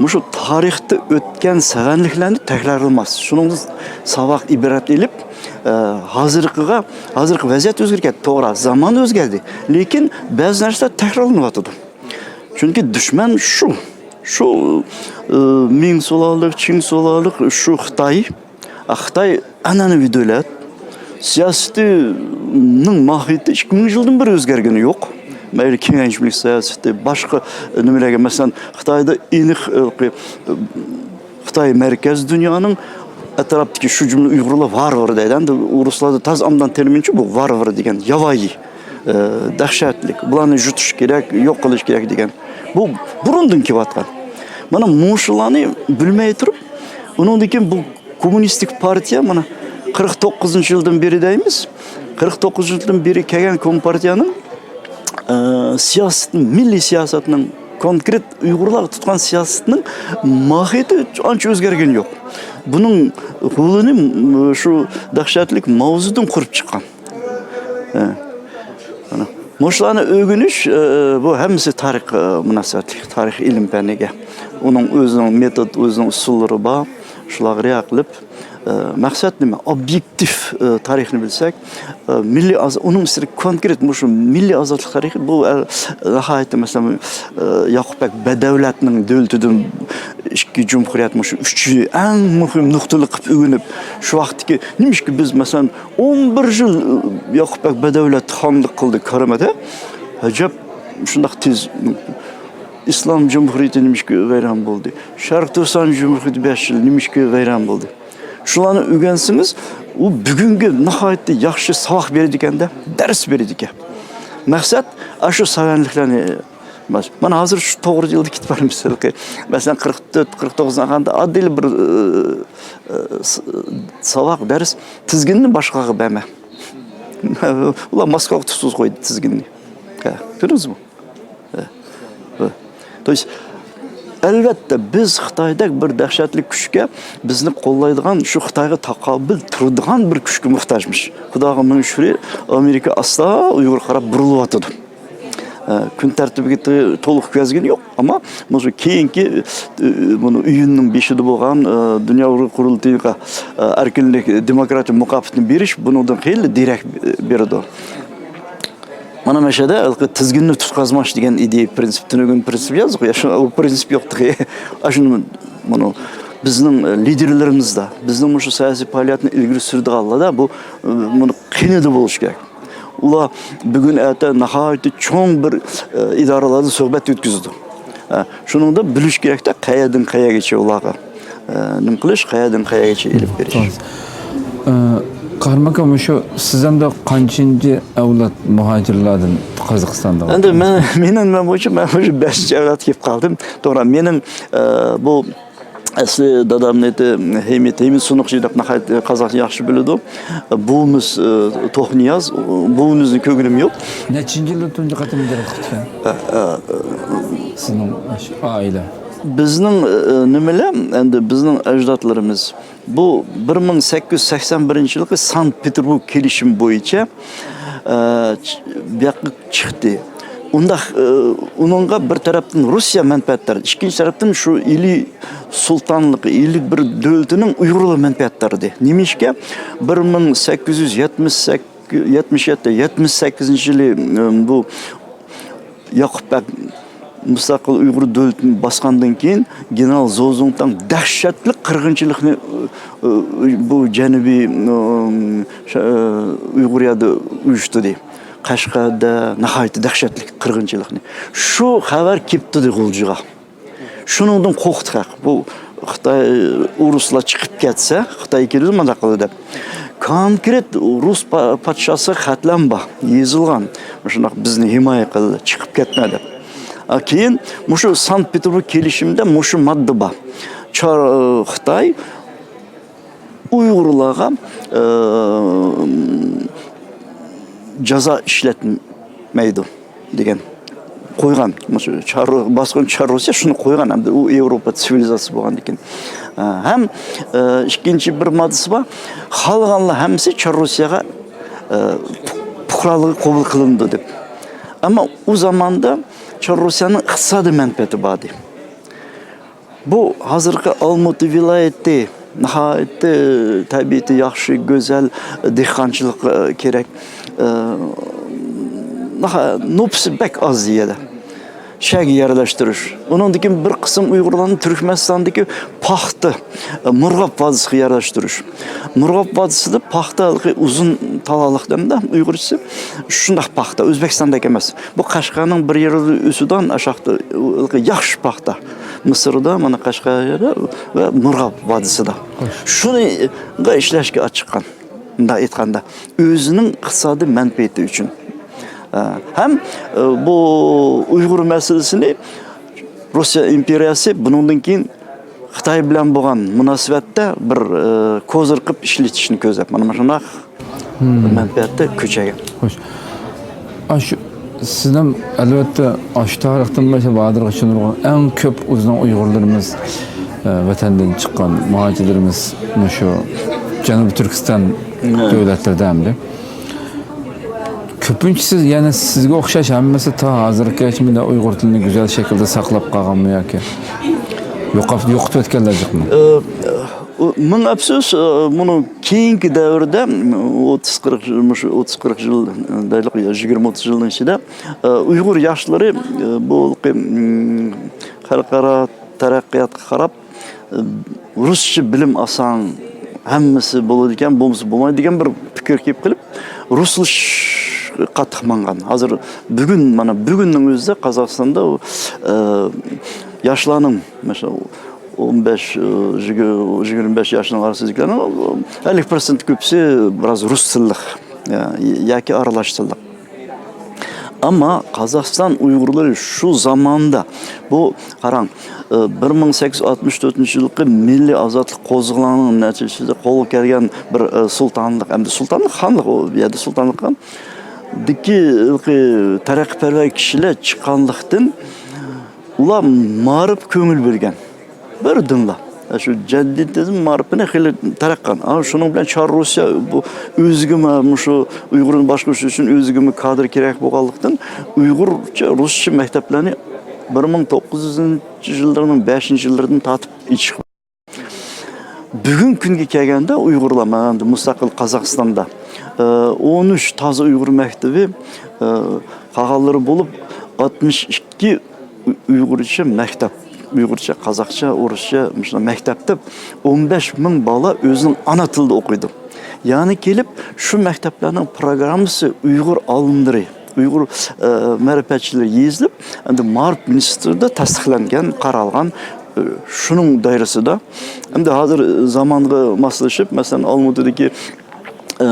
مۇشۇ تارىختا ئۆتكەن سەۋەنلىكلەرنى تەكرارلىماس. شۇنىڭدىن ساۋاق، ئىبرەت ئېلىپ، ئە، ھازىرقىغا، ھازىرقى ۋەزىيەت ئۆزگەرگەن، توغرا، زامان ئۆزگەردى. لېكىن بەزى نەرسىلەر تەكرارلىنىۋاتىدۇ. چۈنكى دۈشمەن شۇ، شۇ، ئە، مىڭ سۇلالىق، چىڭ سۇلالىق، شۇ خىتاي. خىتاي ئەنئەنىۋى دۆلەت، سىياسىتىنىڭ ماھىيىتى ئىككى مىڭ يىلدىن بېرى ئۆزگەرگىنى يوق. مەيلى كېڭەشمىلىك سىياسىتى، باشقا نېمىلەرگە، مەسىلەن، خىتايدا ئېنىق، ئە، خىتاي مەركەز دۇنيانىڭ ئەتراپتىكى، شۇ جۈملە ئۇيغۇرلار ۋارۋىرى دەيدۇ. ئەمدى ئورۇسلاردا تازا ئوبدان تېرمىنچۇ بۇ ۋارۋىرى دېگەن، ياۋايى، ئە، دەھشەتلىك. بۇلارنى يۇتۇش كېرەك، يوق قىلىش كېرەك دېگەن. بۇ بۇرۇندىن كېلىۋاتقان. مانا مۇشۇلارنى بىلمەي تۇرۇپ، ئۇنىڭدىن كېيىن بۇ كوممۇنىستىك پارتىيە، مانا، قىرىق توققۇزىنچى يىلدىن بېرى دەيمىز. قىرىق توققۇزىنچى يىلدىن بېرى كەلگەن كومپارتىيەنىڭ، ئە، سىياسىتى، مىللىي سىياسەتنىڭ، كونكرېت ئۇيغۇرلارغا تۇتقان سىياسىتىنىڭ ماھىيىتى ئانچە ئۆزگەرگىنى يوق. بۇنىڭ غولىنى، م، شۇ دەھشەتلىك ماۋزېدۇڭ قۇرۇپ چىققان. ئە، مانا، مۇشۇلارنى ئۆگىنىش، ئە، بۇ ھەممىسى تارىخ، ئە، مۇناسىۋەتلىك، تارىخ ئىلىم پەنىگە. ئۇنىڭ ئۆزىنىڭ مېتود، ئۆزىنىڭ ئۇسۇللىرى بار. شۇلارغا رىئايە قىلىپ، ئە، مەقسەت نېمە؟ ئوبيېكتىپ، ئە، تارىخنى بىلسەك، ئە، مىللىي ئاز-، ئۇنىڭ ئۈستىدە كونكرېت مۇشۇ مىللىي ئازادلىق تارىخى، بۇ، ئە، ناھايىتى، مەسىلەن، ئە، ياقۇپ بەگ بەدەۋلەتنىڭ دۆلىتىدىن ئىككى جۇمھۇرىيەت، مۇشۇ ئۈچى ئەڭ مۇھىم نۇقتىلىق قىلىپ ئۆگىنىپ، شۇ ۋاقىتتىكى، نېمىشقا بىز، مەسىلەن، ئون بىر يىل ياقۇپ بەگ بەدەۋلەت خانلىق قىلدى كارامەتە. ئەجەب، شۇنداق تېز ئىسلام جۇمھۇرىيىتى نېمىشقا ۋەيران بولدى؟ شەرقىي تۈركىستان جۇمھۇرىيىتى بەش يىل نېمىشقا ۋەيران بولدى؟ شۇلارنى ئۆگەنسىڭىز، ئۇ بۈگۈنگە ناھايىتى ياخشى ساۋاق بېرىدىكەندە، دەرس بېرىدىكەن. مەقسەت، ئاشۇ سەۋەنلىكلەرنى، مانا ھازىر شۇ توغرا يولدا كېتىپ بارىمىز. مەسىلەن، قىرىق تۆت، قىرىق توققۇزىنچى يىلدا ئاددىي بىر، ئە، ئە، س-، ساۋاق، دەرس، تىزگىننى باشقىلارغا بەرمە. ئۇلار ماسكوغا تۇتقۇزۇپ قويدى تىزگىننى. ھە، كۆردىڭىزمۇ؟ ھە، ھە. То есть، ئەلۋەتتە، بىز خىتايدەك بىر دەھشەتلىك كۈچكە، بىزنى قوللايدىغان، شۇ خىتايغا تاقابىل تۇرىدىغان بىر كۈچكە موھتاجمىش. خۇداغا مىڭ شۈكرى، ئامېرىكا ئاستا ئۇيغۇرغا قاراپ بۇرۇلۇۋاتىدۇ. ئە، كۈن تەرتىپىگە تو-، تولۇق كىرگۈزگىنى يوق، ئەمما مۇشۇ كېيىنكى، ئە، بۇنى ئىيۇننىڭ بېشىدا بولغان، ئە، دۇنيا ئۇيغۇر قۇرۇلتىيىغا، ئە، ئەركىنلىك، دېموكراتىيە مۇكاپاتىنى بېرىش بۇنىڭدىن خېلى دېرەك بېرىدۇ. مانا مەشەدە ھېلىقى تىزگىننى تۇتقازماش دېگەن ئىدىيە، پىرىنسىپ، تۈنۈگۈن پىرىنسىپ يازدۇق، يا شۇ، ئۇ پىرىنسىپ يوق تېخى. ئاشۇنى، مانا بىزنىڭ، ئە، لىدېرلىرىمىزدا، بىزنىڭ مۇشۇ سىياسىي پائالىيەتنى ئىلگىرى سۈرىدىغانلاردا بۇ، ئە، بۇنى قېنىدا بولۇشى كېرەك. ئۇلار بۈگۈن ئەتە ناھايىتى چوڭ بىر، ئە، ئىدارىلەردە سۆھبەت ئۆتكۈزىدۇ. ئە، شۇنىڭدا بىلىش كېرەكتە، قەيەردىن قەيەرگىچە ئۇلارغا، ئە، نېمە قىلىش، قەيەردىن قەيەرگىچە ئېلىپ بېرىش. توغرا. ئە، قاھرىمان ئاكا، مۇشۇ سىز ئەمدى قانچىنچى ئەۋلاد مۇھاجىرلاردىن قازاقىستاندا؟ ئەمدى مەن، مېنىڭ، مەن بويىچە مەن مۇشۇ بەشىنچى ئەۋلادقا كېلىپ قالدىم. توغرا، مېنىڭ، ئە، بۇ ئەسلى دادامنىڭ ئېتى ھېمىت، ھېمىت سۇنۇقچى دەپ ناھايىتى قازاقچە ياخشى بىلىدۇ. بوۋىمىز، ئى، توخنىياز، بوۋىمىزنى كۆرگىنىم يوق. نەچچىنچى يىلدا تۇنجى قېتىم زىيارەت قىلىپتىكەن؟ ئە، ئە، سىزنىڭ ئائىلە؟ بىزنىڭ، ئى، نېمىلەر، ئەمدى بىزنىڭ ئەجدادلىرىمىز بۇ بىر مىڭ سەككىز يۈز سەكسەن بىرىنچى يىلقى سانكت پېتېربۇرگ كېلىشىمى بويىچە، ئى، چ-، بۇ ياققا چىقتى. ئۇنداق، ئى، ئۇنىڭغا بىر تەرەپتىن روسىيە مەنپەئەتدار، ئىككىنچى تەرەپتىن شۇ ئىلى سۇلتانلىقى، ئىلى بىر دۆلىتىنىڭ ئۇيغۇرلىرى مەنپەئەتدار ئىدى. نېمىشقا؟ بىر مىڭ سەككىز يۈز يەتمىش سەككىز، يەتمىش يەتتە، يەتمىش سەككىزىنچى يىلى، ئى، بۇ ياقۇپ بەگ مۇستەقىل ئۇيغۇر دۆلىتىنى باسقاندىن كېيىن گېنېرال زو زۇڭتاڭ دەھشەتلىك قىرغىنچىلىقنى، ئى، ئى، بۇ جەنۇبىي، ئى، شا-، ئى، ئۇيغۇرىيەدە ئۇيۇشتۇردى. قەشقەردە ناھايىتى دەھشەتلىك قىرغىنچىلىقنى. شۇ خەۋەر كېلىپتۇ غۇلجىغا. شۇنىڭدىن قورقتى خەق. بۇ خىتاي، ئۇرۇسلار چىقىپ كەتسە، خىتاي كېلىدۇ مۇنداق قىلىدۇ دەپ. كونكرېت رۇس پا-، پادىشاسىغا خەتلەم بار، يېزىلغان. مۇشۇنداق بىزنى ھىمايە قىل، چىقىپ كەتمە دەپ. ئا، كېيىن مۇشۇ سانكت پېتېربۇرگ كېلىشىمىدە مۇشۇ ماددا بار. چار-، خىتاي ئۇيغۇرلارغا، ئى، جازا ئىشلەتمەيدۇ دېگەن قويغان. مۇشۇ چار-، باسقۇنچى چار رۇسىيە شۇنى قويغان. ھەمدە ئۇ ياۋروپا سىۋىلىزاتسىيەسى بولغاندىكىن. ئە، ھەم، ئە، ئىككىنچى بىر ماددىسى بار. خالىغانلار ھەممىسى چار رۇسىيەگە، ئە، پۇ-، پۇقرالىقى قوبۇل قىلىنىدۇ دەپ. ئەمما ئۇ زاماندا چار رۇسىيەنىڭ ئىقتىسادىي مەنپەئەتى بار ئىدى. بۇ ھازىرقى ئالمۇتى ۋىلايىتى ناھايىتى تەبىئىتى ياخشى، گۈزەل، دېھقانچىلىققا كېرەك. ئى، ناھا-، نوپۇسى بەك ئاز يەردە. شەھەرگە يەرلەشتۈرۈش. ئۇنىڭدىن كېيىن بىر قىسىم ئۇيغۇرلارنى تۈركمەنىستاندىكى پاختا، ئى، مۇرغاب ۋادىسىغا يەرلەشتۈرۈش. مۇرغاب ۋادىسىدا پاختا ھېلىقى ئۇزۇن تالالىق دەمدە ئۇيغۇرچىسى شۇنداق پاختا، ئۆزبېكىستاندەك ئەمەس. بۇ قەشقەرنىڭ بىر يېرىدە ئۆسىدىغان ئاشاقتا ياخشى پاختا. مىسىردا، مانا قەشقەردە ۋە مۇرغاب ۋادىسىدا. شۇنى ئىشلەشكە ئاچىققان. مۇنداق ئېيتقاندا، ئۆزىنىڭ ئىقتىسادىي مەنپەئەتى ئۈچۈن. ئە، ھەم، ئە، بۇ ئۇيغۇر مەسىلىسىنى روسىيە ئىمپېرىيەسى بۇنىڭدىن كېيىن خىتاي بىلەن بولغان مۇناسىۋەتتە بىر، ئە، كوزىر قىلىپ ئىشلىتىشنى كۆزلەپ، مانا شۇنداق مەنپەئەتتە كۈچەيگەن. خوش. ئاشۇ، سىزنىڭ، ئەلۋەتتە، ئاشۇ تارىختىن باشلاپ ھازىرغىچە نۇرغۇن، ئەڭ كۆپ ئۆزىنىڭ ئۇيغۇرلىرىمىز، ئە، ۋەتەندىن چىققان مۇھاجىرلىرىمىز مۇشۇ جەنۇبىي تۈركىستان دۆلەتلىرىدە ئەمدى. كۆپىنچىسى يەنە سىزگە ئوخشاش ھەممىسى تا ھازىرغىچە مۇنداق ئۇيغۇر تىلىنى گۈزەل شەكىلدە ساقلاپ قالغانمۇ ياكى يوقاپ، يوقىتىپ ئۆتكەنلەر جىقمۇ؟ ئە، ئۇ، مىڭ ئەپسۇس، ئە، بۇنىڭ كېيىنكى دەۋردە، ئوتتۇز قىرىق يىل، مۇشۇ ئوتتۇز قىرىق يىل دەيلى، يا يىگىرمە ئوتتۇز يىلنىڭ ئىچىدە، ئە، ئۇيغۇر ياشلىرى، ئە، بۇ، م، خەلقئارا تەرەققىياتقا قاراپ، ئە، رۇسچە بىلىم ئالساڭ، ھەممىسى بولىدىكەن، بولمىسا بولمايدۇ دېگەن بىر پىكىر كېلىپ قېلىپ، رۇسلىشىشقا قاتتىق ماڭغان. ھازىر بۈگۈن، مانا، بۈگۈننىڭ ئۆزىدە قازاقىستاندا، ئە، ياشلارنىڭ، مەسىلەن، ئون بەش، ئە، يىگىرمە بەش ياشنىڭ ئارىسىدىكىلەرنىڭ ئەللىك پىرسەنت كۆپىسى بىراز رۇس تىللىق، يا-، ياكى ئارىلاش تىللىق. ئەمما قازاقىستان ئۇيغۇرلىرى شۇ زاماندا، بۇ، قاراڭ، ئى، بىر مىڭ سەككىز يۈز ئاتمىش تۆتىنچى يىلقى مىللىي ئازادلىق قوزغىلىڭىنىڭ نەتىجىسىدە قولغا كەلگەن بىر، ئى، سۇلتانلىق، ئەمدى سۇلتانلىق، خانلىق، ئۇ يەردە سۇلتانلىققا دىكى تەرەققىيپەرۋەر كىشىلەر چىققانلىقتىن، ئۇلار مائارىپقا كۆڭۈل بۆلگەن. بىردىنلا، شۇ جەدىدىزم مائارىپىنى خېلى تەرەققىي قىلغان. ئا، شۇنىڭ بىلەن چار رۇسىيە بۇ ئۆزىگىمۇ، مۇشۇ ئۇيغۇرنى باشقۇرۇش ئۈچۈن ئۆزىگىمۇ كادىر كېرەك بولغانلىقتىن، ئۇيغۇرچە، رۇسچە مەكتەپلەرنى بىر مىڭ توققۇز يۈزىنچى يىللارنىڭ بەشىنچى يىللىرىدىن تارتىپ ئېچىشقا. بۈگۈنكى كۈنگە كەلگەندە، ئۇيغۇرلار مانا ئەمدى مۇستەقىل قازاقىستاندا، ئە، ئون ئۈچ تازا ئۇيغۇر مەكتىپى، ئە، قالغانلىرى بولۇپ، ئاتمىش ئىككى ئۇ-، ئۇيغۇرچە مەكتەپ، ئۇيغۇرچە، قازاقچە، ئورۇسچە مۇشۇنداق مەكتەپ دەپ ئون بەش مىڭ بالا ئۆزىنىڭ ئانا تىلىدا ئوقۇيدۇ. يەنى كېلىپ شۇ مەكتەپلەرنىڭ پىروگراممىسى ئۇيغۇر ئالىملىرى، ئۇيغۇر، ئە، مەرىپەتچىلىرى يېزىلىپ، ئەمدى مائارىپ مىنىستىرىدا تەستىقلانغان، قارالغان، ئە، شۇنىڭ دائىرىسىدا. ئەمدى ھازىر زامانغا ماسلىشىپ، مەسىلەن، ئالمۇتىدىكى، ئە،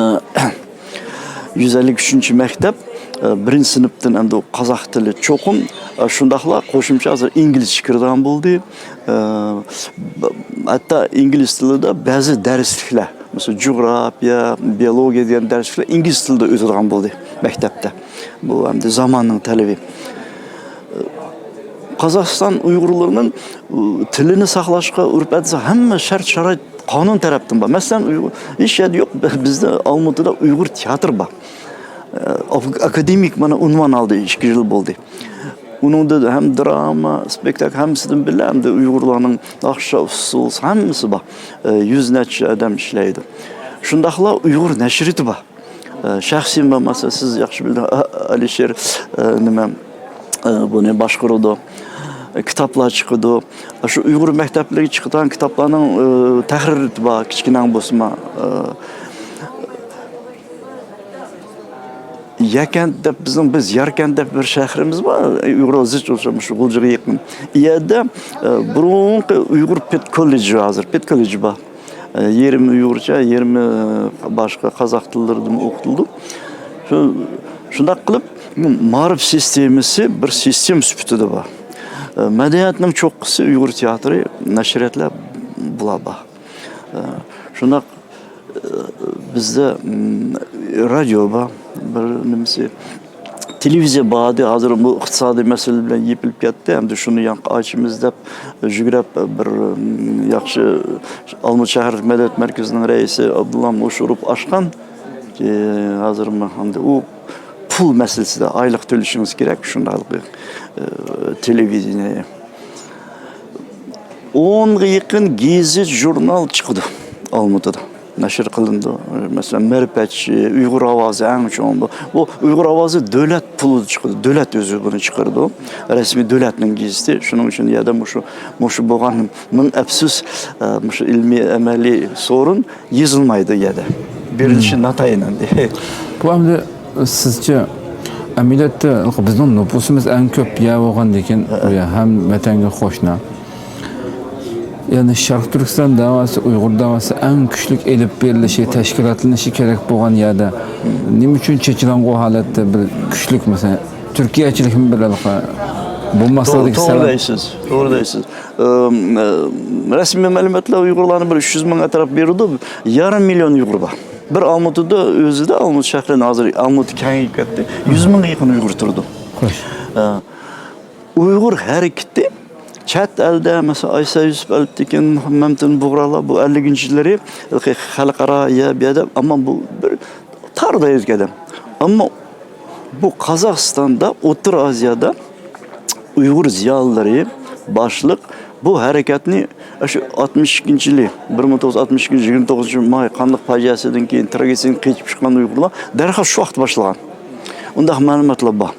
يۈز ئەللىك ئۈچىنچى مەكتەپ، ئە، بىرىنچى سىنىپتىن ئەمدى قازاق تىلى چوقۇم، ئە، شۇنداقلا قوشۇمچە ھازىر ئىنگلىزچە كىرىدىغان بولدى. ئە، ب-، ھەتتا ئىنگلىز تىلىدا بەزى دەرسلىكلەر، مەسىلەن، جۇغراپىيە، بىيولوگىيە دېگەن دەرسلىكلەر ئىنگلىز تىلىدا ئۆتىدىغان بولدى مەكتەپتە. بۇ ئەمدى زاماننىڭ تەلىپى. قازاقىستان ئۇيغۇرلىرىنىڭ، ئۇ، تىلىنى ساقلاشقا، ئۆرپ-ئادىتى، ھەممە شەرت-شارائىت قانۇن تەرەپتىن بار. مەسىلەن، ئۇيغۇر، ھېچ يەردە يوق. بىزدە ئالمۇتىدا ئۇيغۇر تىياتىرى بار. ئاك-، ئاكادېمىك، مانا، ئۇنۋان ئالدى، ئىككى يىل بولدى. ئۇنىڭدا ھەم دراما، سپېكتاكل، ھەممىسىدىن بىللە، ھەمدە ئۇيغۇرلارنىڭ ناخشا ئۇسسۇلىسى، ھەممىسى بار. ئە، يۈز نەچچە ئادەم ئىشلەيدۇ. شۇنداقلا ئۇيغۇر نەشرىيىتى بار. ئە، شەخسىي مەن، مەسىلەن، سىز ياخشى بىلىدىغان ئە-، ئەلىشىر، ئە، نېمە، ئە، بۇنى باشقۇرىدۇ. كىتابلار چىقىدۇ. شۇ ئۇيغۇر مەكتەپلىرىگە چىقىدىغان كىتابلارنىڭ، ئە، تەھرىرىيىتى بار، كىچىككىنە بولسىمۇ. ئە، يەكەنت دەپ بىزنىڭ، بىز ياركەنت دەپ بىر شەھىرىمىز بار. ئۇيغۇرلار زىچ ئولتۇرۇش، شۇ غۇلجىغا يېقىن. ئۇ يەردە، ئە، بۇرۇنقى ئۇيغۇر پېد كوللېجى، ھازىر پېد كوللېجى بار. ئە، يېرىمى ئۇيغۇرچە، يېرىمى باشقا قازاق تىللىرىدىن ئوقۇتۇلىدۇ. شۇ، شۇنداق قىلىپ، مائارىپ سىستېمىسى بىر سىستېما سۈپىتىدە بار. ئە، مەدەنىيەتنىڭ چوققىسى ئۇيغۇر تىياتىرى، نەشرىياتلار، بۇلار بار. ئە، شۇنداق، ئە، بىزدە، م، رادىيو بار، بىر نېمىسى، تېلېۋىزىيە بار ئىدى، ھازىر بۇ ئىقتىسادىي مەسىلە بىلەن يېپىلىپ كەتتى. ئەمدى شۇنى يەنە ئاچىمىز دەپ، يۈگرەپ بىر، م، ياخشى ئالمۇت شەھەرلىك مەدەنىيەت مەركىزىنىڭ رەئىسى ئابدۇللا مۇشۇروف ئاچقان. ئى، ھازىرمۇ ئەمدى ئۇ پۇل مەسىلىسىدە ئايلىق تۆلىشىڭىز كېرەك، شۇنداق، ئى، تېلېۋىدېنىيە. ئونغا يېقىن گېزىت، ژۇرنال چىقىدۇ ئالمۇتىدا. نەشر قىلىنىدۇ. مەسىلەن، مەرىپەتچى، ئۇيغۇر ئاۋازى ئەڭ چوڭ بۇ. بۇ ئۇيغۇر ئاۋازى دۆلەت پۇلىدا چىقىدۇ. دۆلەت ئۆزى بۇنى چىقىرىدۇ. رەسمىي دۆلەتنىڭ گېزىتى. شۇنىڭ ئۈچۈن يەردە مۇشۇ، مۇشۇ بولغان مىڭ ئەپسۇس، ئە، مۇشۇ ئىلمىي ئەمەلىي سورۇن يېزىلمايدۇ يەردە. بېرىلىشى ناتايىن ئەمدى. بۇ ئەمدى سىزچە، ئەمەلىيەتتە بىزنىڭ نوپۇسىمىز ئەڭ كۆپ يەر بولغاندىكىن، ھە، ھە، بۇ يەر ھەم ۋەتەنگە قوشنا. يەنى شەرقىي تۈركىستان دەۋاسى، ئۇيغۇر دەۋاسى ئەڭ كۈچلۈك ئېلىپ بېرىلىشى، تەشكىلاتلىنىشى كېرەك بولغان يەردە نېمە ئۈچۈن چېچىلاڭغۇ ھالەتتە بىر كۈچلۈك، مەسىلەن، تۈركىيەچىلىكمۇ بىر ھېلىقى بولماسلىقىدىكى توغرا سەۋەب؟ دەيسىز، توغرا دەيسىز. ئىم، ئىم، رەسمىي مەلۇماتلار ئۇيغۇرلارنى بىر ئۈچ يۈز مىڭ ئەتراپ بېرىدۇ، يېرىم مىليون ئۇيغۇر بار. بىر ئالمۇتىدا ئۆزىدە، ئالمۇت شەھىرىنى ھازىر، ئالمۇتى كېڭىيىپ كەتتى. يۈز مىڭغا يېقىن ئۇيغۇر تۇرىدۇ. خوش. ئە، ئۇيغۇر ھەرىكىتى چەت ئەلدە، مەسىلەن، ئايسا يۈسۈپ ئەلپتېكىن، مەمتىمىن بۇغرالار بۇ ئەللىكىنچى يىللىرى خەلقئارا يە بۇ يەردە، ئەمما بۇ بىر تار دائىرىدىكى ئادەم. ئەمما بۇ قازاقىستاندا، ئوتتۇرا ئازىيادا ئۇيغۇر زىيالىيلىرى باشلىق بۇ ھەرىكەتنى شۇ ئاتمىش ئىككىنچى يىلى، بىر مىڭ توققۇز يۈز ئاتمىش ئىككىنچى يىلى يىگىرمە توققۇزىنچى ماي قانداق پاجىئەسىدىن كېيىن، تراگېدىيەسىدىن قېچىپ چىققان ئۇيغۇرلار دەرھال شۇ ۋاقىتتا باشلىغان. ئۇنداق مەلۇماتلار بار.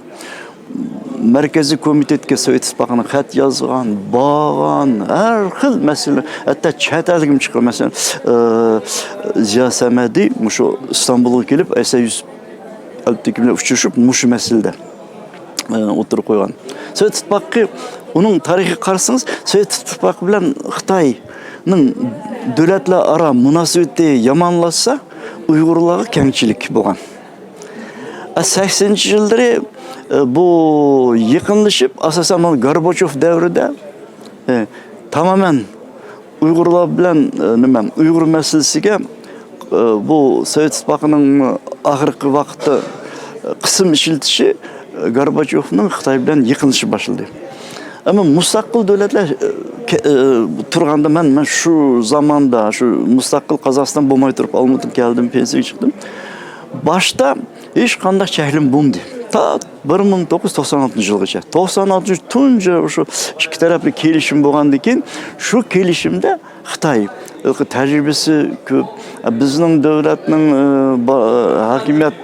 مەركىزىي كومىتېتكە سوۋېت ئىتتىپاقىنىڭ خەت يازغان، بارغان، ھەر خىل مەسىلە، ھەتتا چەت ئەلگىمۇ چىققان. مەسىلەن، ئى، زىيا سەمەدى مۇشۇ ئىستانبۇلغا كېلىپ، ئايسا يۈسۈپ ئەلپتېكىن بىلەن ئۇچرىشىپ، مۇشۇ مەسىلىدە، ئى، ئوتتۇرىغا قويغان. سوۋېت ئىتتىپاقى، ئۇنىڭ تارىخىغا قارىسىڭىز، سوۋېت ئىتتىپاقى بىلەن خىتاينىڭ دۆلەتلەر ئارا مۇناسىۋىتى يامانلاشسا، ئۇيغۇرلارغا كەڭچىلىك بولغان. سەكسىنىنچى يىللىرى، ئە، بۇ يېقىنلىشىپ، ئاساسەن، مانا گورباچوف دەۋرىدە، ئە، تامامەن ئۇيغۇرلار بىلەن، ئە، نېمە، ئۇيغۇر مەسىلىسىگە، ئە، بۇ سوۋېت ئىتتىپاقىنىڭ ئاخىرقى ۋاقىتتا، ئە، قىسىم ئىشلىتىشى، ئە، گورباچوفنىڭ خىتاي بىلەن يېقىنلىشىشى باشلىدى. ئەمما مۇستەقىل دۆلەتلەر، ئە، كە-، ئە، تۇرغاندا مەن، مەن شۇ زاماندا، شۇ مۇستەقىل قازاقىستان بولماي تۇرۇپ، ئالمۇتىغا كەلدىم، پېنسىيەگە چىقتىم. باشتا ھېچقانداق چەكلىمە بولمىدى. تا بىر مىڭ توققۇز يۈز توقسان ئالتىنچى يىلغىچە. توقسان ئالتىنچى تۇنجى شۇ ئىككى تەرەپلىك كېلىشىم بولغاندىن كېيىن، شۇ كېلىشىمدە خىتاي تەجرىبىسى كۆپ. بىزنىڭ دۆلەتنىڭ، ئى، با-، ھاكىمىيەت،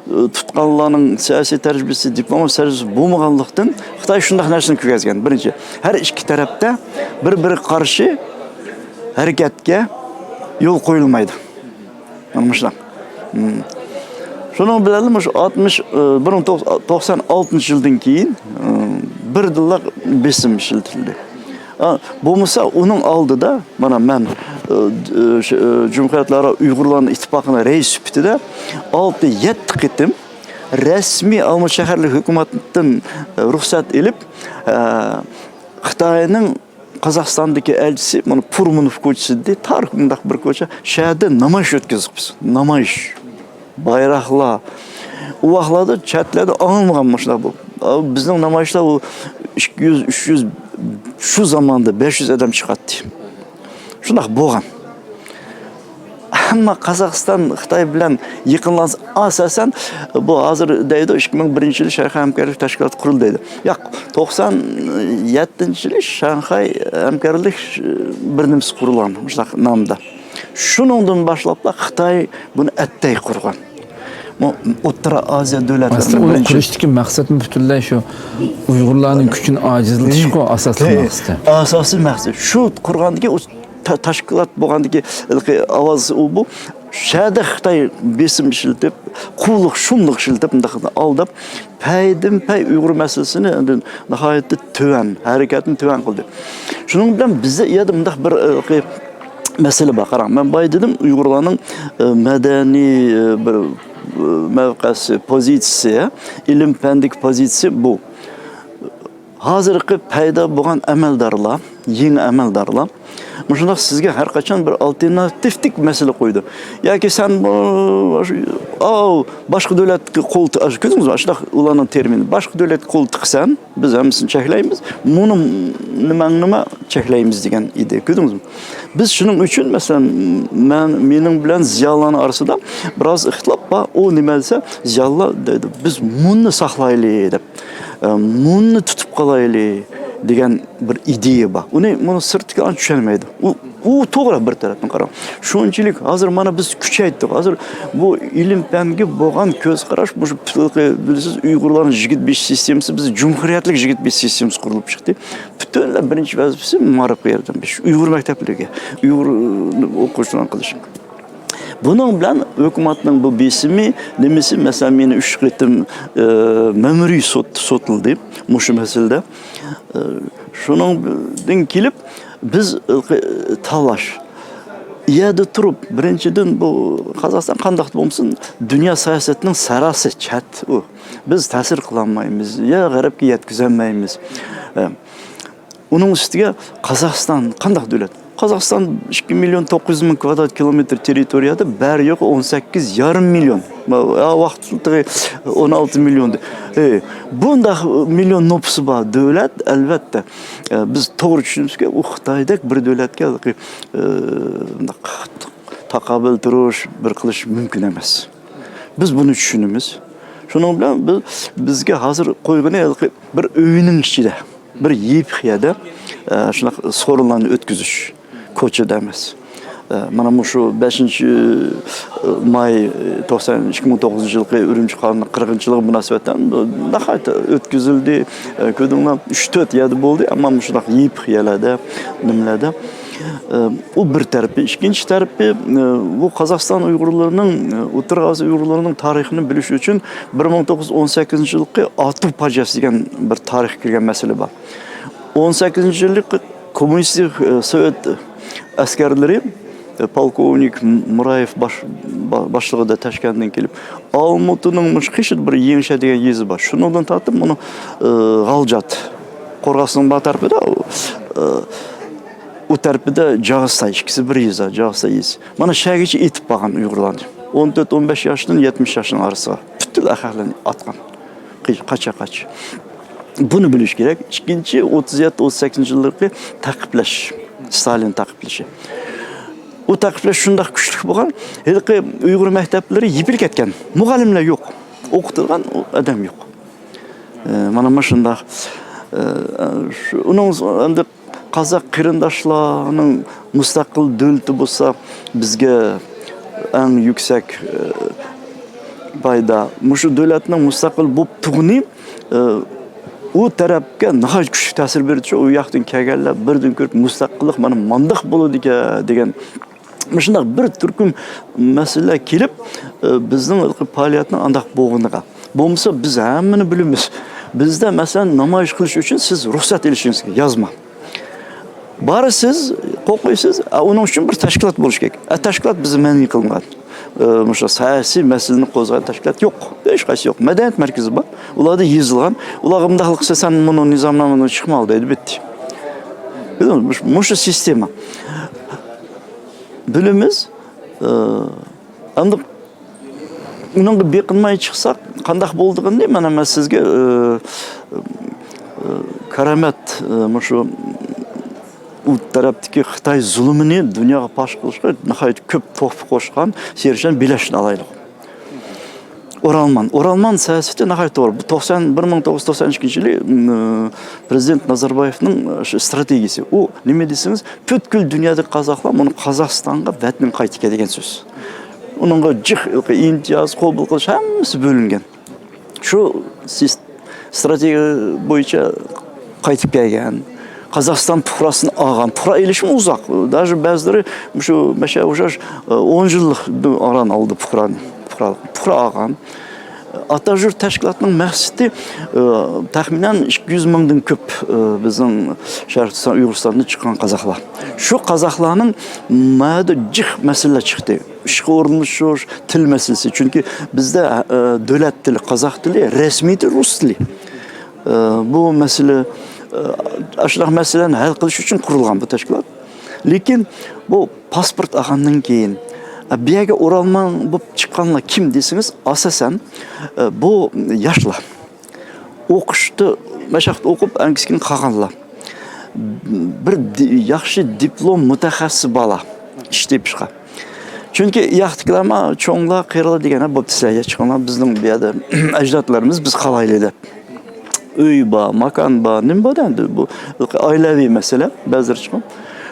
ئى، تۇتقانلارنىڭ سىياسىي تەجرىبىسى، دىپلومات تەجرىبىسى بولمىغانلىقتىن، خىتاي شۇنداق نەرسىنى كۆرگەزگەن. بىرىنچى، ھەر ئىككى تەرەپتە بىر-بىرىگە قارشى ھەرىكەتكە يول قويۇلمايدۇ. مانا مۇشۇنداق. مم. شۇنىڭ بىلەن مۇشۇ ئاتمىش، ئى، بىر مىڭ توققۇز يۈز توقسان ئالتىنچى يىلدىن كېيىن، ئى، بىردىنلا بېسىم ئىشلىتىلدى. ئا، بولمىسا ئۇنىڭ ئالدىدا، مانا مەن، ئى، ئى، ش-، ئى، جۇمھۇرىيەتلەر ئۇيغۇرلارنىڭ ئىتتىپاقىنىڭ رەئىسى سۈپىتىدە ئالتە، يەتتە قېتىم رەسمىي ئالمۇت شەھەرلىك ھۆكۈمەتتىن، ئى، رۇخسەت ئېلىپ، ئى، خىتاينىڭ قازاقىستاندىكى ئەلچىسى، مانا، پۇرمۇنوف كوچىسى دېدى، تارىخ مۇنداق بىر كوچا، شەھەردە نامايىش ئۆتكۈزدۇق بىز، نامايىش. بايراقلار. ئۇ ۋاقىتلاردا چەتلەردە ئاڭلىمىغان مۇشۇنداق بۇ. بىزنىڭ نامايىشلار ئۇ ئىككى يۈز، ئۈچ يۈز، شۇ زاماندا بەش يۈز ئادەم چىقاتتى. شۇنداق بولغان. ئەمما قازاقىستان خىتاي بىلەن يېقىنلانسا، ئاساسەن، بۇ ھازىر دەيدۇ، ئىككى مىڭ بىرىنچى يىلى شاڭخەي ھەمكارلىق تەشكىلاتى قۇرۇلدى دەيدۇ. ياق، توقسان يەتتىنچى يىلى شاڭخەي ھەمكارلىق بىر نېمىسى قۇرۇلغان، مۇشۇنداق نامدا. شۇنىڭدىن باشلاپلا خىتاي بۇنى ئەتتەي قۇرغان. ئوتتۇرا ئازىيا دۆلەتلىرىنىڭ ئەسلى ئۇنى بىرىنچى قۇرۇشتىكى مەقسەتمۇ پۈتۈنلەي شۇ ئۇيغۇرلارنىڭ كۈچىنى ئاجىزلىتىشقۇ ئاساسلىق مەقسىتى. ئاساسىي مەقسەت. شۇ قۇرغاندىكى ئۇ تا-، تەشكىلات بولغاندىكى ھېلىقى ئاۋاز ئۇ بۇ. شەدە خىتاي بېسىم ئىشلىتىپ، قۇۋلۇق، شۇملۇق ئىشلىتىپ، مۇنداق ئالداپ، پەيدىن پەي ئۇيغۇر مەسىلىسىنى ئەمدى ناھايىتى تۆۋەن، ھەرىكەتنى تۆۋەن قىلدى. شۇنىڭ بىلەن بىزدە يەنە مۇنداق بىر، ئە، مەسىلە بار. قاراڭ، مەن بايا دېدىم، ئۇيغۇرلارنىڭ، ئە، مەدەنىي، ئە، بىر، ئە، مەۋقەسى، پوزىتسىيە، ئىلىم پەندىكى پوزىتسىيە بۇ. ھازىرقى پەيدا بولغان ئەمەلدارلار، يېڭى ئەمەلدارلار مۇشۇنداق سىزگە ھەر قاچان بىر ئالتېرناتىۋلىق مەسىلە قويىدۇ. ياكى سەن بۇ، ئاۋۇ، باشقا دۆلەتكە قول تى-، كۆردىڭىزمۇ؟ ئاشۇنداق ئۇلارنىڭ تېرمىنى. باشقا دۆلەتكە قول تىقىسەن، بىز ھەممىسىنى چەكلەيمىز. مۇنى نېمەڭ نېمە چەكلەيمىز دېگەن ئىدى. كۆردىڭىزمۇ؟ بىز شۇنىڭ ئۈچۈن، مەسىلەن، مەن، مېنىڭ بىلەن زىيالىيلارنىڭ ئارىسىدا بىراز ئىختىلاپ بار. ئۇ نېمە دېسە، زىيالىيلار دەيدۇ، بىز مۇنى ساقلايلى دەپ، ئە، مۇنى تۇتۇپ قالايلى دېگەن بىر ئىدىيە بار. ئۇنى، بۇنى سىرتتىكىلەر چۈشەنمەيدۇ. ئۇ، ئۇ توغرا بىر تەرەپتىن قاراڭ. شۇنچىلىك ھازىر مانا بىز كۈچەيتتۇق. ھازىر بۇ ئىلىم پەنگە بولغان كۆز قاراش، مۇشۇ پۈتۈنلۈي، بىلىسىز، ئۇيغۇرلارنىڭ يىگىت بېشى سىستېمىسى، بىز جۇمھۇرىيەتلىك يىگىت بېشى سىستېمىسى قۇرۇلۇپ چىقتى. پۈتۈنلەي بىرىنچى ۋەزىپىسى مائارىپقا ياردەم بېرىش. ئۇيغۇر مەكتەپلىرىگە، ئۇيغۇر ئوقۇغۇچىلارنى قىلىش. بۇنىڭ بىلەن ھۆكۈمەتنىڭ بۇ بېسىمى، نېمىسى، مەسىلەن، مېنى ئۈچ قېتىم، ئە، مەمۇرىي سوت، سوتلىدى مۇشۇ مەسىلىدە. ئە، شۇنىڭدىن كېلىپ بىز، ئە، تاللاش. يەردە تۇرۇپ، بىرىنچىدىن، بۇ قازاقىستان قانداق بولمىسۇن، دۇنيا سىياسىتىنىڭ سەھراسى چەت ئۇ. بىز تەسىر قىلالمايمىز، يا غەربكە يەتكۈزەلمەيمىز. ئە، ئۇنىڭ ئۈستىگە قازاقىستان قانداق دۆلەت؟ قازاقىستان ئىككى مىليون توققۇز يۈز مىڭ كىۋادرات كىلومېتىر تېررىتورىيەدە، بەرى يوقى ئون سەككىز يارىم مىليون. ۋاقىتتا ئون ئالتە مىليون. ئى، بۇنداق مىليون نوپۇسى بار دۆلەت، ئەلۋەتتە، ئە، بىز توغرا چۈشىنىمىزكى، ئۇ خىتايدەك بىر دۆلەتكە، ئە، بۇنداق تاقابىل تۇرۇش، بىر قىلىش مۇمكىن ئەمەس. بىز بۇنى چۈشىنىمىز. شۇنىڭ بىلەن بىز، بىزگە ھازىر قويغىنى ھېلىقى بىر ئۆينىڭ ئىچىدە، بىر يېپىق يەردە، ئە، شۇنداق سورۇنلارنى ئۆتكۈزۈش، كوچىدا ئەمەس. ئە، مانا مۇشۇ بەشىنچى ماي، توقسان، ئىككى مىڭ توققۇزىنچى يىلقى ئۈرۈمچى قالىنىڭ قىرىقىنچى يىلىغا مۇناسىۋەتەن ناھايىتى ئۆتكۈزۈلدى. ئە، كۆردۈڭلار، ئۈچ، تۆت يەردە بولدى، ئەمما مۇشۇنداق يېپىق يەرلەردە، نېمىلەردە. ئە، ئۇ بىر تەرىپى. ئىككىنچى تەرىپى، ئە، بۇ قازاقىستان ئۇيغۇرلىرىنىڭ، ئە، ئوتتۇرا ئازىيا ئۇيغۇرلىرىنىڭ تارىخىنى بىلىش ئۈچۈن بىر مىڭ توققۇز يۈز ئون سەككىزىنچى يىلقى ئاتۇ پاجىئەسى دېگەن بىر تارىخقا كىرگەن مەسىلە بار. ئون سەككىزىنچى يىللىق كوممۇنىستىك، ئە، سوۋېت ئەسكەرلىرى، ئە، پولكوۋنىك مۇرايېف باش-، با-، باشلىقىدا تاشكەنتتىن كېلىپ، ئالمۇتىنىڭ مۇشۇ قېشىدا بىر يېڭىشە دېگەن يېزا بار. شۇنىڭدىن تارتىپ مۇنۇ، ئە، غالجات، قورغاسنىڭ بار تەرىپىدە، ئۇ، ئە، ئۇ تەرىپىدە جاغىستاي، ئىككىسى بىر يېزا، جاغىستاي يېزىسى. مانا شەگىچە ئېتىپ بارغان ئۇيغۇرلارنى. ئون تۆت، ئون بەش ياشتىن يەتمىش ياشنىڭ ئارىسىغا پۈتۈن ئەخەقلەرنى ئاتقان. قىچ-، قاچا-قاچ. بۇنى بىلىش كېرەك. ئىككىنچى، ئوتتۇز يەتتە، ئوتتۇز سەككىزىنچى يىللىقى تەقىبلەش، ستالىن تەقىبلىشى. ئۇ تەقىبلەش شۇنداق كۈچلۈك بولغان، ھېلىقى ئۇيغۇر مەكتەپلىرى يېپىلىپ كەتكەن. مۇغەللىملەر يوق. ئوقۇتىدىغان ئادەم يوق. ئە، مانا مۇشۇنداق. ئە، شۇ، ئۇنىڭ ئەمدى قازاق قېرىنداشلارنىڭ مۇستەقىل دۆلىتى بولسا، بىزگە ئەڭ يۈكسەك، ئە، پايدا. مۇشۇ دۆلەتنىڭ مۇستەقىل بولۇپ تۇرغىنى، ئە، ئۇ تەرەپكە ناھايىتى كۈچلۈك تەسىر بېرىدۇ. ئۇ ياقتىن كەلگەنلەر بىردىن كۆرۈپ، مۇستەقىللىق مانا مانداق بولىدىكەن دېگەن مۇشۇنداق بىر تۈركۈم مەسىلىلەر كېلىپ، ئە، بىزنىڭ پائالىيەتنىڭ ئانداق بولغىنىغا. بولمىسا بىز ھەممىنى بىلىمىز. بىزدە، مەسىلەن، نامايىش قىلىش ئۈچۈن سىز رۇخسەت ئېلىشىڭىز كېرەك، يازما. بارىسىز، قوقۇيسىز، ئە، ئۇنىڭ ئۈچۈن بىر تەشكىلات بولۇشى كېرەك. ئە، تەشكىلات بىزدە مەنئى قىلىنغان. ئە، مۇشۇ سىياسىي مەسىلىنى قوزغىغان تەشكىلات يوق. ھېچقايسى يوق. مەدەنىيەت مەركىزى بار. ئۇلاردا يېزىلغان. ئۇلارغا مۇنداقلىق قىلسا، سەن مۇنۇ نىزامنامىنى چىقماڭ دەيدۇ، بىتتى. بىلدىڭىزمۇ؟ مۇشۇ، مۇشۇ سىستېما. بىلىمىز، ئە، ئەمدى ئۇنىڭغا بېقىنماي چىقساق، قانداق بولىدىغىنىنى مانا مەن سىزگە، ئى، ئى، كارامەت، ئى، مۇشۇ ئۇ تەرەپتىكى خىتاي زۇلۇمىنى دۇنياغا پاش قىلىشقا ناھايىتى كۆپ تۆھپە قوشقان سېرشان بىلەشنى ئالايلۇق. ئورالمان. ئورالمان سىياسىتى ناھايىتى توغرا. بۇ توقسان، بىر مىڭ توققۇز يۈز توقسان ئىككىنچى يىلى، ئىم، پرېزىدېنت نازاربايېۋنىڭ، ئى، شۇ ئىستراتېگىيىسى. ئۇ نېمە دېسىڭىز، پۈتكۈل دۇنيادىكى قازاقلار مۇنى قازاقىستانغا ۋەتىنىڭ قايتىكەن دېگەن سۆز. ئۇنىڭغا جىق ئىمتىياز قوبۇل قىلىش ھەممىسى بۆلۈنگەن. شۇ سىس-، ئىستراتېگىيە بويىچە قايتىپ كەلگەن. قازاقىستان پۇقراسىنى ئالغان. پۇقرا ئېلىشمۇ ئۇزاق. داژې بەزىلىرى مۇشۇ مەشە ئوخشاش، ئە، ئون يىللىق ئاران ئالدى پۇقرانى. پۇقرا، پۇقرا ئالغان. ئاتاژۇر تەشكىلاتىنىڭ مەقسىتى، ئە، تەخمىنەن ئىككى يۈز مىڭدىن كۆپ، ئە، بىزنىڭ شەرقىي تۈركىستان، ئۇيغۇرىستاندا چىققان قازاقلار. شۇ قازاقلارنىڭ مادا جىق مەسىلىلەر چىقتى. ئىشقا ئورۇنلىشىش، تىل مەسىلىسى. چۈنكى بىزدە، ئە، دۆلەت تىلى قازاق تىلى، رەسمىي تىل رۇس تىلى. ئە، بۇ مەسىلە، ئە، ئاشۇنداق مەسىلىلەرنى ھەل قىلىش ئۈچۈن قۇرۇلغان بۇ تەشكىلات. لېكىن بۇ پاسپورت ئالغاندىن كېيىن، ئە، بۇ يەرگە ئورالماڭ بولۇپ چىققانلار كىم دېسىڭىز، ئاساسەن، ئە، بۇ ياشلار. ئوقۇشتا مەشەققەت ئوقۇپ، ئەڭ كىچىكىنى قالغانلار. بىر دى-، ياخشى دىپلوم مۇتەخەسسىس بالا ئىش تېپىشقا. چۈنكى ياقتىكىلەرمۇ چوڭلار، قېرىلار دېگەن، «ھە، بوپتۇ، سىلەر چىقىڭلار، بىزنىڭ بۇ يەردە ئەجدادلىرىمىز، بىز قالايلى» دەپ. ئۆي بار، ماكان بار، نېمە بار ئەمدى، بۇ ئائىلەۋى مەسىلە، بەزىلىرى چىققان.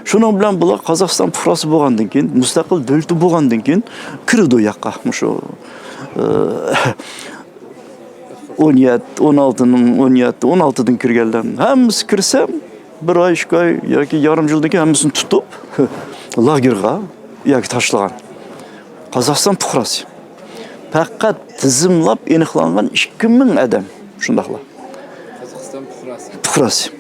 شۇنىڭ بىلەن بۇلار قازاقىستان پۇقراسى بولغاندىن كېيىن، مۇستەقىل دۆلىتى بولغاندىن كېيىن كىرىدۇ ياققا، مۇشۇ، ئە، ئون يەتتە، ئون ئالتىنىڭ، ئون يەتتە، ئون ئالتىدىن كىرگەنلەرنىڭ ھەممىسى كىرسە، بىر ئاي، ئىككى ئاي ياكى يارىم يىلدىن كېيىن ھەممىسىنى تۇتۇپ، لاگېرغا ياكى تاشلىغان. قازاقىستان پۇقراسى. پەقەت تىزىملاپ ئېنىقلانغان ئىككى مىڭ ئادەم شۇنداقلا. قازاقىستان پۇقراسى. پۇقراسى.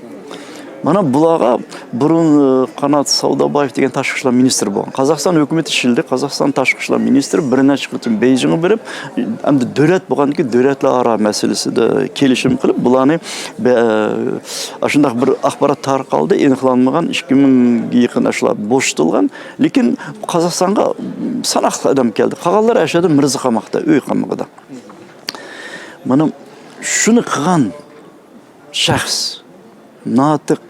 مانا بۇلارغا بۇرۇن، ئى، قانات ساۋدابايېف دېگەن تاشقى ئىشلار مىنىستىرى بولغان. قازاقىستان ھۆكۈمىتى ئىشلىدى. قازاقىستان تاشقى ئىشلار مىنىستىرى بىر نەچچە قېتىم بېيجىڭغا بېرىپ، ئەمدى دۆلەت بولغاندىن كېيىن دۆلەتلەر ئارا مەسىلىسىدە كېلىشىم قىلىپ، بۇلارنى بە-، ئاشۇنداق بىر ئاخبارات تارقالدى. ئېنىقلانمىغان ئىككى مىڭگە يېقىن ئاشۇلار بوشىتىلغان. لېكىن قازاقىستانغا ساناقلىق ئادەم كەلدى. قالغانلار ئەشەدە مىرزا قاماقتا، ئۆي قامىقىدا. مانا شۇنى قىلغان شەخس، ناتىق،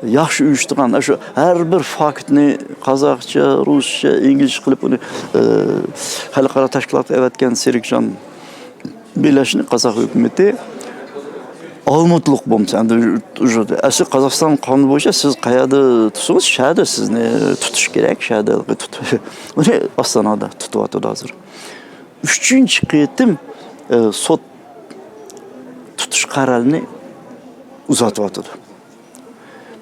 ياخشى ئۇيۇشتۇرغان، شۇ ھەر بىر فاكتنى قازاقچە، رۇسچە، ئىنگلىزچە قىلىپ ئۇنى، ئى، خەلقئارا تەشكىلاتقا ئەۋەتكەن سېرىكجان بىلەشنى قازاق ھۆكۈمىتى ئالمۇتلۇق بولمىسا، ئەمدى ئەسلى قازاقىستان قانۇنى بويىچە سىز قەيەردە تۇتسىڭىز، شەدە سىزنى تۇتۇش كېرەك، شەدە تۇت-، ئۇنى ئاستانادا تۇتۇۋاتىدۇ ھازىر. ئۈچىنچى قېتىم، ئى، سوت تۇتۇش قەرەلىنى ئۇزارتىۋاتىدۇ.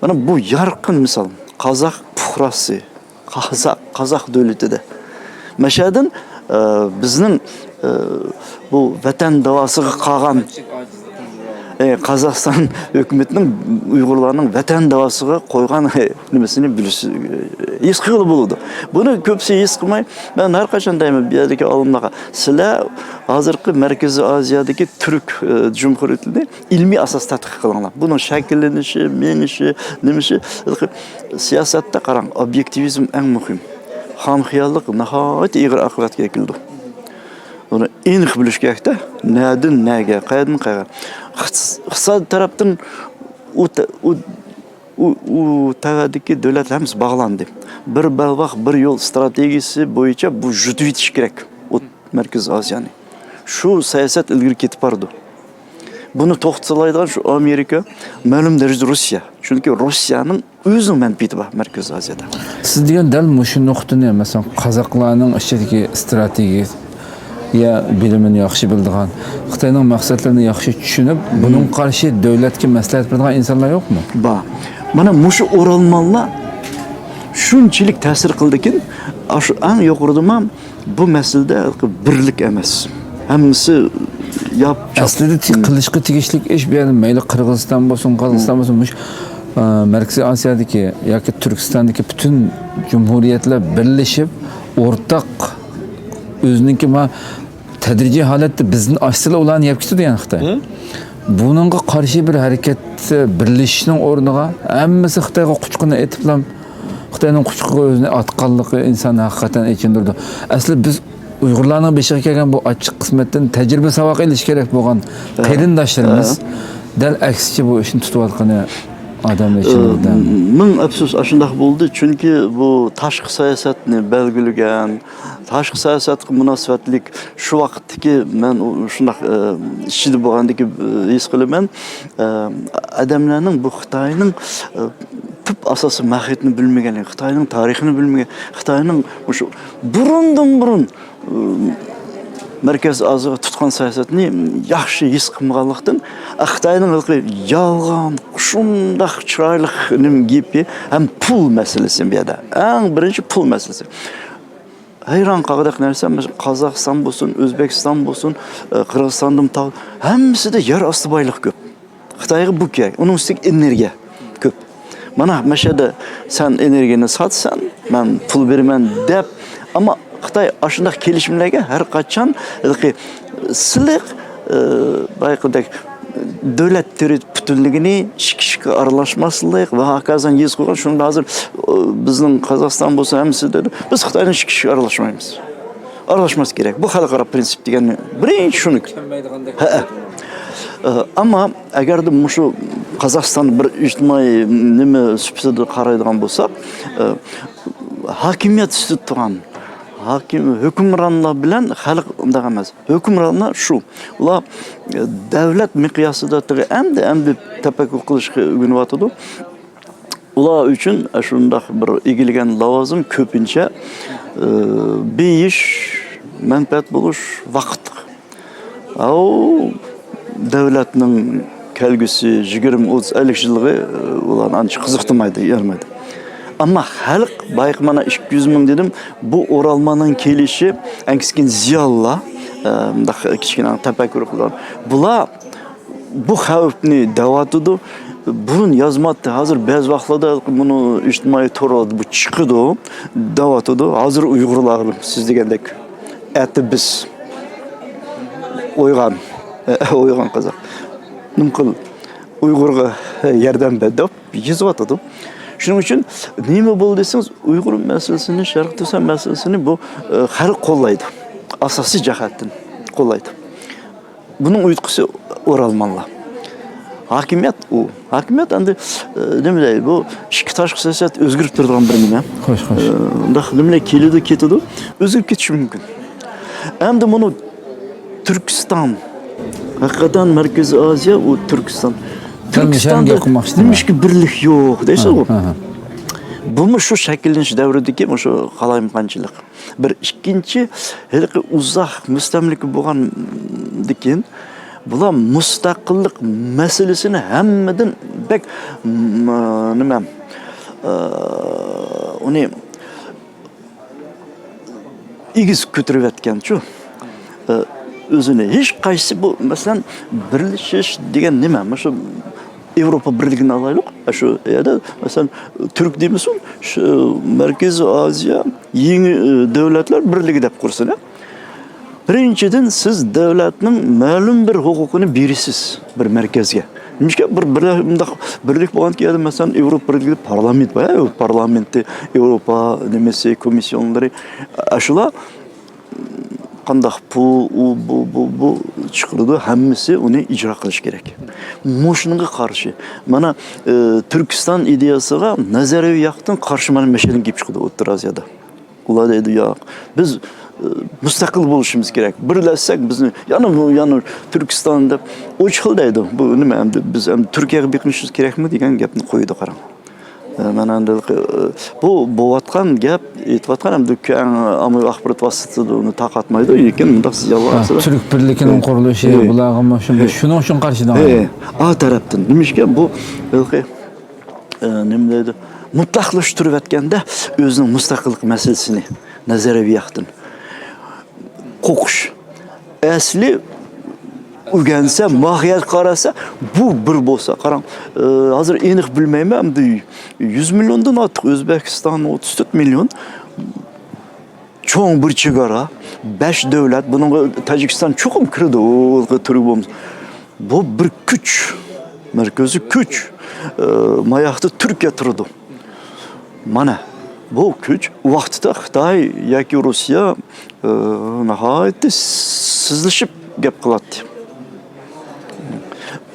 مانا بۇ يارقىن مىسال. قازاق پۇقراسى، قازاق، قازاق دۆلىتىدە. مەشەدىن، ئە، بىزنىڭ، ئە، بۇ ۋەتەن داۋاسىغا قالغان، ئە، قازاقىستان ھۆكۈمىتىنىڭ ئۇيغۇرلارنىڭ ۋەتەن داۋاسىغا قويغان، ئە، نېمىسىنى بىلىش، ئە، ھېس قىلغىلى بولىدۇ. بۇنى كۆپسى ھېس قىلماي، مەن ھەر قاچان دەيمەن بۇ يەردىكى ئالىملارغا، سىلەر ھازىرقى مەركىزىي ئازىيادىكى تۈرك، ئە، جۇمھۇرىيىتىنى ئىلمىي ئاساس تەتقىق قىلىڭلار. بۇنىڭ شەكىللىنىشى، مېڭىشى، نېمىشى، سىياسەتتە قاراڭ، ئوبيېكتىۋىزم ئەڭ مۇھىم. خام خىياللىق ناھايىتى ئېغىر ئاقىۋەتكە ئەكېلىدۇ. بۇنى ئېنىق بىلىش كېرەكتە، نەدىن نەگە، قەيەردىن قەيەرگە. ئىقتىس-، ئىقتىساد تەرەپتىن ئۇ تە-، ئۇ، ئۇ، ئۇ تەۋەدىكى دۆلەتلەر ھەممىسى باغلاندى. بىر بەلباغ، بىر يول ئىستراتېگىيىسى بويىچە بۇ يۇتۇۋېتىش كېرەك. ئۇ مەركىزىي ئاسىيانى. شۇ سىياسەت ئىلگىرى كېتىپ بارىدۇ. بۇنى توختىتالايدىغان شۇ ئامېرىكا، مەلۇم دەرىجىدە روسىيە. چۈنكى روسىيەنىڭ ئۆزىنىڭ مەنپەئەتى بار مەركىزىي ئازىيادا. سىز دېگەن دەل مۇشۇ نۇقتىنى، مەسىلەن، قازاقلارنىڭ ئىچىدىكى ئىستراتېگىيە بىلىمىنى ياخشى بىلىدىغان، خىتاينىڭ مەقسەتلىرىنى ياخشى چۈشىنىپ، بۇنىڭغا قارشى دۆلەتكە مەسلىھەت بېرىدىغان ئىنسانلار يوقمۇ؟ بار. مانا مۇشۇ ئورالمانلار شۇنچىلىك تەسىر قىلدىكىن، ئاشۇ ئەڭ يۇقىرىدىمۇ بۇ مەسىلىدە بىرلىك ئەمەس. ھەممىسى ياپ-، ئەسلىدە تى-، قىلىشقا تېگىشلىك ئىش بۇ يەردە مەيلى قىرغىزىستان بولسۇن، قازاقىستان بولسۇن، مۇشۇ، ئە، مەركىزىي ئاسىيادىكى ياكى تۈركىستاندىكى پۈتۈن جۇمھۇرىيەتلەر بىرلىشىپ، ئورتاق ئۆزىنىڭكى ما-، تەدرىجىي ھالەتتە بىزدىن ئاشسىلا ئۇلارنى يەپ كېتىدۇ يەنە خىتاي. بۇنىڭغا قارشى بىر ھەرىكەتتە بىرلىشىشنىڭ ئورنىغا ھەممىسى خىتايغا قۇچىقىنى ئېتىپلا، خىتاينىڭ قۇچىقىغا ئۆزىنى ئاتقانلىقى ئىنساننى ھەقىقەتەن ئېچىندۇرىدۇ. ئەسلى بىز ئۇيغۇرلارنىڭ بېشىغا كەلگەن بۇ ئاچچىق قىسمەتتىن تەجرىبە ساۋاق ئېلىش كېرەك بولغان قېرىنداشلىرىمىز دەل ئەكسىچە بۇ ئىشنى تۇتۇۋاتقىنى ئادەمنى ئېچىندۇرىدۇ. مىڭ ئەپسۇس، ئاشۇنداق بولدى. چۈنكى بۇ تاشقى سىياسەتنى بەلگىلىگەن، تاشقى سىياسەتكە مۇناسىۋەتلىك شۇ ۋاقىتتىكى مەن ئۇ، شۇنداق، ئە، ئىچىدە بولغاندىكى، ئە، ھېس قىلىمەن، ئە، ئادەملەرنىڭ بۇ خىتاينىڭ، ئە، تۈپ ئاساسىي ماھىيىتىنى بىلمىگەنلىكى، خىتاينىڭ تارىخىنى بىلمىگەن، خىتاينىڭ مۇشۇ بۇرۇندىن بۇرۇن مەركەز ئازىياغا تۇتقان سىياسەتنى ياخشى ھېس قىلمىغانلىقتىن، خىتاينىڭ ھېلىقى يالغان، شۇنداق چىرايلىق نېمە گېپى ھەم پۇل مەسىلىسى بۇ يەردە. ئەڭ بىرىنچى پۇل مەسىلىسى. ھەيران قالغۇدەك نەرسە، مەسىلەن، قازاقىستان بولسۇن، ئۆزبېكىستان بولسۇن، ئە، قىرغىزىستاندىن تا-، ھەممىسىدە يەر ئاستى بايلىقى كۆپ. خىتايغا بۇ كېرەك. ئۇنىڭ ئۈستىگە ئېنېرگىيە كۆپ. مانا، مەشەدە سەن ئېنېرگىيەنى ساتىسەن، مەن پۇل بېرىمەن دەپ، ئەمما خىتاي ئاشۇنداق كېلىشىملەرگە ھەر قاچان ھېلىقى سىلىق، ئى، بايىقىدەك دۆلەت تېررىتورىيە پۈتۈنلۈكىنى ئىچكى ئىشقا ئارىلاشماسلىق ۋە ھاكازا يېزىپ قويغان. شۇندا ھازىر، ئى، بىزنىڭ قازاقىستان بولسا ھەممىسى دەيدۇ، بىز خىتاينىڭ ئىچكى ئىشىغا ئارىلاشمايمىز. ئارىلاشماس كېرەك. بۇ خەلقئارا پرىنسىپ دېگەننى بىرىنچى شۇنى. ھەئە. ئى، ئەمما ئەگەردە مۇشۇ قازاقىستاننى بىر ئىجتىمائىي نېمە سۈپىتىدە قارايدىغان بولساق، ئى، ھاكىمىيەت ئۈستىدە تۇرغان ھاكىم، ھۆكۈمرانلار بىلەن خەلق ئۇنداق ئەمەس. ھۆكۈمرانلار شۇ. ئۇلار، ئى، دەۋلەت مىقياسىدا تېخى ئەمدى، ئەمدى تەپەككۇر قىلىشقا ئۆگىنىۋاتىدۇ. ئۇلار ئۈچۈن شۇنداق بىر ئىگىلىگەن لاۋازىم كۆپىنچە، ئى، بېيىش، مەنپەئەت بولۇش، ۋاقىت. ئاۋۇ دەۋلەتنىڭ كەلگۈسى يىگىرمە، ئوتتۇز، ئەللىك يىللىقى، ئۇلارنى ئانچە قىزىقتۇرمايدۇ، يارىمايدۇ. ئەمما خەلق بايىقى مانا ئىككى يۈز مىڭ دېدىم، بۇ ئورالماننىڭ كېلىشى، ئەڭ كىچىككىنە زىيالىيلار، ئە، مۇنداق كىچىككىنە تەپەككۇر قىلىدىغان. بۇلار بۇ خەۋپنى دەۋاتىدۇ. بۇرۇن يازماتتى، ھازىر بەزى ۋاقىتلاردا بۇنى ئىجتىمائىي تورلاردا بۇ چىقىدۇ، دەۋاتىدۇ. ھازىر ئۇيغۇرلار سىز دېگەندەك ئەتە بىز ئويغان، ئويغان قازاق. نېمە قىل، ئۇيغۇرغا ياردەم بەر دەپ يېزىۋاتىدۇ. شۇنىڭ ئۈچۈن نېمە بولدى دېسىڭىز، ئۇيغۇر مەسىلىسىنى، شەرقىي تۈركىستان مەسىلىسىنى بۇ، ئە، خەلق قوللايدۇ. ئاساسىي جەھەتتىن قوللايدۇ. بۇنىڭ ئۇيۇتقۇسى ئورالمانلار. ھاكىمىيەت ئۇ. ھاكىمىيەت ئەمدى، ئە، نېمە دەي، بۇ ئىچكى تاشقى سىياسەت ئۆزگىرىپ تۇرىدىغان بىر نېمە. خوش، خوش. ئە، مۇنداق نېمىلەر كېلىدۇ، كېتىدۇ، ئۆزگىرىپ كېتىشى مۇمكىن. ئەمدى مۇنۇ تۈركىستان، ھەقىقەتەن مەركىزىي ئازىيا، ئۇ تۈركىستان. تۈركىستاندا نېمىشقا بىرلىك يوق دەيسىزغۇ؟ ھە، ھە. بۇمۇ شۇ شەكىللىنىش دەۋرىدىكى مۇشۇ قالايمىقانچىلىق. بىر. ئىككىنچى، ھېلىقى ئۇزاق مۇستەملىكە بولغاندىن كېيىن بۇلار مۇستەقىللىق مەسىلىسىنى ھەممىدىن بەك، م-، نېمە، ئە، ئۇنى ئېگىز كۆتۈرۈۋەتكەنچۇ، ئە، ئۆزىنى. ھېچ قايسى بۇ، مەسىلەن، بىرلىشىش دېگەن نېمە؟ مۇشۇ ياۋروپا بىرلىكىنى ئالايلۇق. شۇ يەردە، مەسىلەن، تۈرك دېمىسۇن، شۇ مەركىزىي ئازىيا يېڭى، ئى، دۆلەتلەر بىرلىكى دەپ قۇرسۇن، ھە؟ بىرىنچىدىن، سىز دۆلەتنىڭ مەلۇم بىر ھوقۇقىنى بېرىسىز بىر مەركەزگە. نېمىشقا بىر، بىر مۇنداق بىرلىك بولغاندىكىن، يەنە مەسىلەن، ياۋروپا بىرلىكىدە پارلامېنت بار، يا، پارلامېنتى، ياۋروپا نېمىسى، كومىسسىيونلىرى، ئاشۇلار قانداق پۇل، ئۇ، بۇ، بۇ، بۇ چىقىرىدۇ، ھەممىسى ئۇنى ئىجرا قىلىش كېرەك. مۇشۇنىڭغا قارشى. مانا، ئى، تۈركىستان ئىدىيەسىغا نەزەرىيەۋى ياقتىن قارشى مانا مەشەدىن كېلىپ چىقىدۇ ئوتتۇرا ئازىيادا. ئۇلار دەيدۇ، ياق، بىز، ئى، مۇستەقىل بولۇشىمىز كېرەك. بىرلەشسەك بىزنى، يەنە بۇ، يەنە تۈركىستان دەپ ئوچۇق دەيدۇ. بۇ نېمە ئەمدى، بىز ئەمدى تۈركىيەگە بېقىنىشىمىز كېرەكمۇ دېگەن گەپنى قويىدۇ، قاراڭ. ئە، مەن ئەمدى، ئە، بۇ بوۋاتقان گەپ، ئېيتىۋاتقان ئەمدى كەڭ ئاممىۋى ئاخبارات ۋاسىتىسىدا ئۇنى تارقاتمايدۇ، لېكىن مۇنداق زىيالىي ھە، ئارىسىدا تۈرك بىرلىكىنىڭ قۇرۇلۇشى، ھە. بۇلارغا مۇشۇ، ھە. شۇنىڭ ئۈچۈن قارشى دەڭ. ھە، ئا تەرەپتىن. نېمىشقا بۇ ھېلىقى، ئە، نېمە دەيدۇ؟ مۇتلەقلاشتۇرۇۋەتكەندە ئۆزىنىڭ مۇستەقىللىق مەسىلىسىنى نەزەرىيەۋى ياقتىن. قوقۇش. ئەسلى ئۆگەنسە، ماھىيەتكە قارىسا، بۇ بىر بولسا، قاراڭ، ئى، ھازىر ئېنىق بىلمەيمەن، ئەمدى يۈز مىليوندىن ئارتۇق، ئۆزبېكىستان ئوتتۇز تۆت مىليون، چوڭ بىر چېگرا، بەش دۆلەت، بۇنىڭغا تاجىكىستان چوقۇم كىرىدۇ، ئۇ تۈرك بولمىسا. بۇ بىر كۈچ، مەركىزىي كۈچ، ئى، ماياقتا تۈركىيە تۇرىدۇ. مانا، بۇ كۈچ ۋاقتىدا خىتاي ياكى روسىيە، ئى، ناھايىتى سىزلىشىپ گەپ قىلاتتى.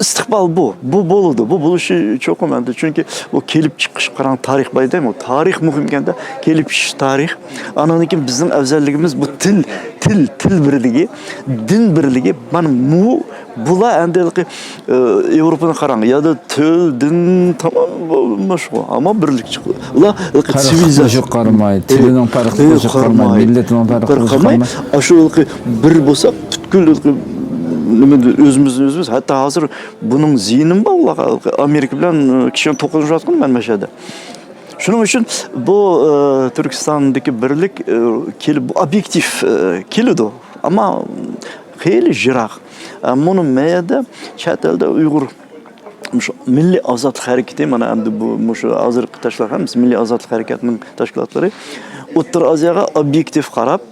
ئىستىقبال بۇ. بۇ بولىدۇ. بۇ بولۇشى چوقۇم ئەمدى. چۈنكى بۇ كېلىپ چىقىش، قاراڭ، تارىخ بار دەيمۇ. تارىخ مۇھىم ئىكەندە، كېلىپ چىقىش تارىخ. ئاندىن كېيىن بىزنىڭ ئەۋزەللىكىمىز بۇ تىل، تىل، تىل بىرلىكى، دىن بىرلىكى. مانا بۇ، بۇلار ئەمدى ھېلىقى، ئى، ياۋروپانى قاراڭ. يادا تىل، دىن، تامام بولماشقۇ. ئەمما بىرلىك چىقىدۇ. ئۇلار ھېلىقى پەرق سىۋىلىزاتسىيە قىلىشىغا قارىماي، تىلىنىڭ پەرق قىلىشىغا قارىماي، مىللىتىنىڭ پەرق قىلىشىغا قارىماي. ئاشۇ ھېلىقى بىر بولساق، پۈتكۈل ھېلىقى نېمە، ئۆزىمىزنى ئۆزىمىز، ھەتتا ھازىر بۇنىڭ زىيىنىمۇ بار، ئۇلارغا. ئامېرىكا بىلەن، ئە، كىشىنى توقۇنۇشۇۋاتقان مەن مەشەدە. شۇنىڭ ئۈچۈن بۇ، ئە، تۈركىستاندىكى بىرلىك، ئە، كېلىپ، بۇ ئوبيېكتىپ، ئە، كېلىدۇ. ئەمما خېلى يىراق. ئە، مۇنۇ مەيەدە چەت ئەلدە ئۇيغۇر مۇشۇ مىللىي ئازادلىق ھەرىكىتى، مانا ئەمدى بۇ، مۇشۇ ھازىرقى تاشلار ھەممىسى مىللىي ئازادلىق ھەرىكەتىنىڭ تەشكىلاتلىرى ئوتتۇرا ئازىياغا ئوبيېكتىپ قاراپ،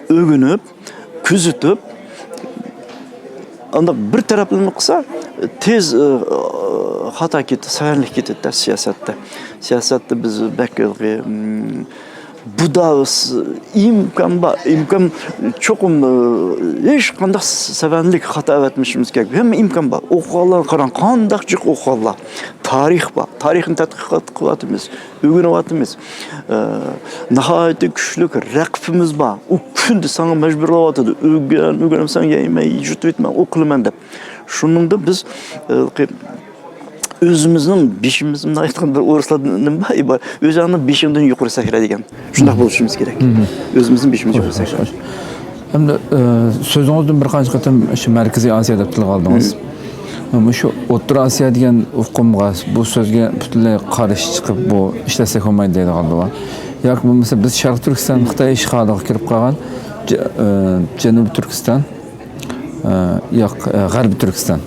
ئۆگىنىپ، كۆزىتىپ، ئانداق بىر تەرەپلىمە قىلسا، تېز، ئى، خاتا كېتىدۇ، سەۋەنلىك كېتىدۇ سىياسەتتە. سىياسەتتە بىز بەك ھېلىقى، ئىم، بۇدا ئىمكان بار، ئىمكان چوقۇم، ئى، ھېچقانداق سەۋەنلىك خاتا ئەۋەتمىشىمىز كېرەك. ھەممە ئىمكان بار. ئوقۇغانلارغا قاراڭ، قانداق جىق ئوقۇغانلار. تارىخ بار. تارىخنى تەتقىقات قىلىۋاتىمىز، ئۆگىنىۋاتىمىز. ئى، ناھايىتى كۈچلۈك رەقىبىمىز بار. ئۇ كۈندە ساڭا مەجبۇرلاۋاتىدۇ. ئۆگەن، ئۆگەنمىسەڭ يەيمەن، يۇتۇۋېتىمەن، ئوقۇلىمەن دەپ. شۇنىڭدا بىز، ئى، ئۆزىمىزنىڭ بېشىمىز، مۇنداق ئېيتقاندا، بىر ئورۇسلاردا نېمە بار، ئىبارە، «ئۆزۈڭنىڭ بېشىڭدىن يۇقىرى سەكرە» دېگەن. شۇنداق بولۇشىمىز كېرەك. ئۆزىمىزنىڭ بېشىمىز يۇقىرى سەكرە. ئەمدى، ئى، سۆزىڭىزدىن بىر قانچە قېتىم شۇ مەركىزىي ئاسىيا دەپ تىلغا ئالدىڭىز. مۇشۇ ئوتتۇرا ئاسىيا دېگەن ئۇقۇمغا، بۇ سۆزگە پۈتۈنلەي قارشى چىقىپ، بۇ ئىشلەتسەك بولمايدۇ دەيدىغانلار بار. ياكى بولمىسا بىز شەرقىي تۈركىستان خىتاي ئىشغالىغا كىرىپ قالغان، جە-، ئى، جەنۇبىي تۈركىستان، ئى، ياق، ئى، غەربىي تۈركىستان.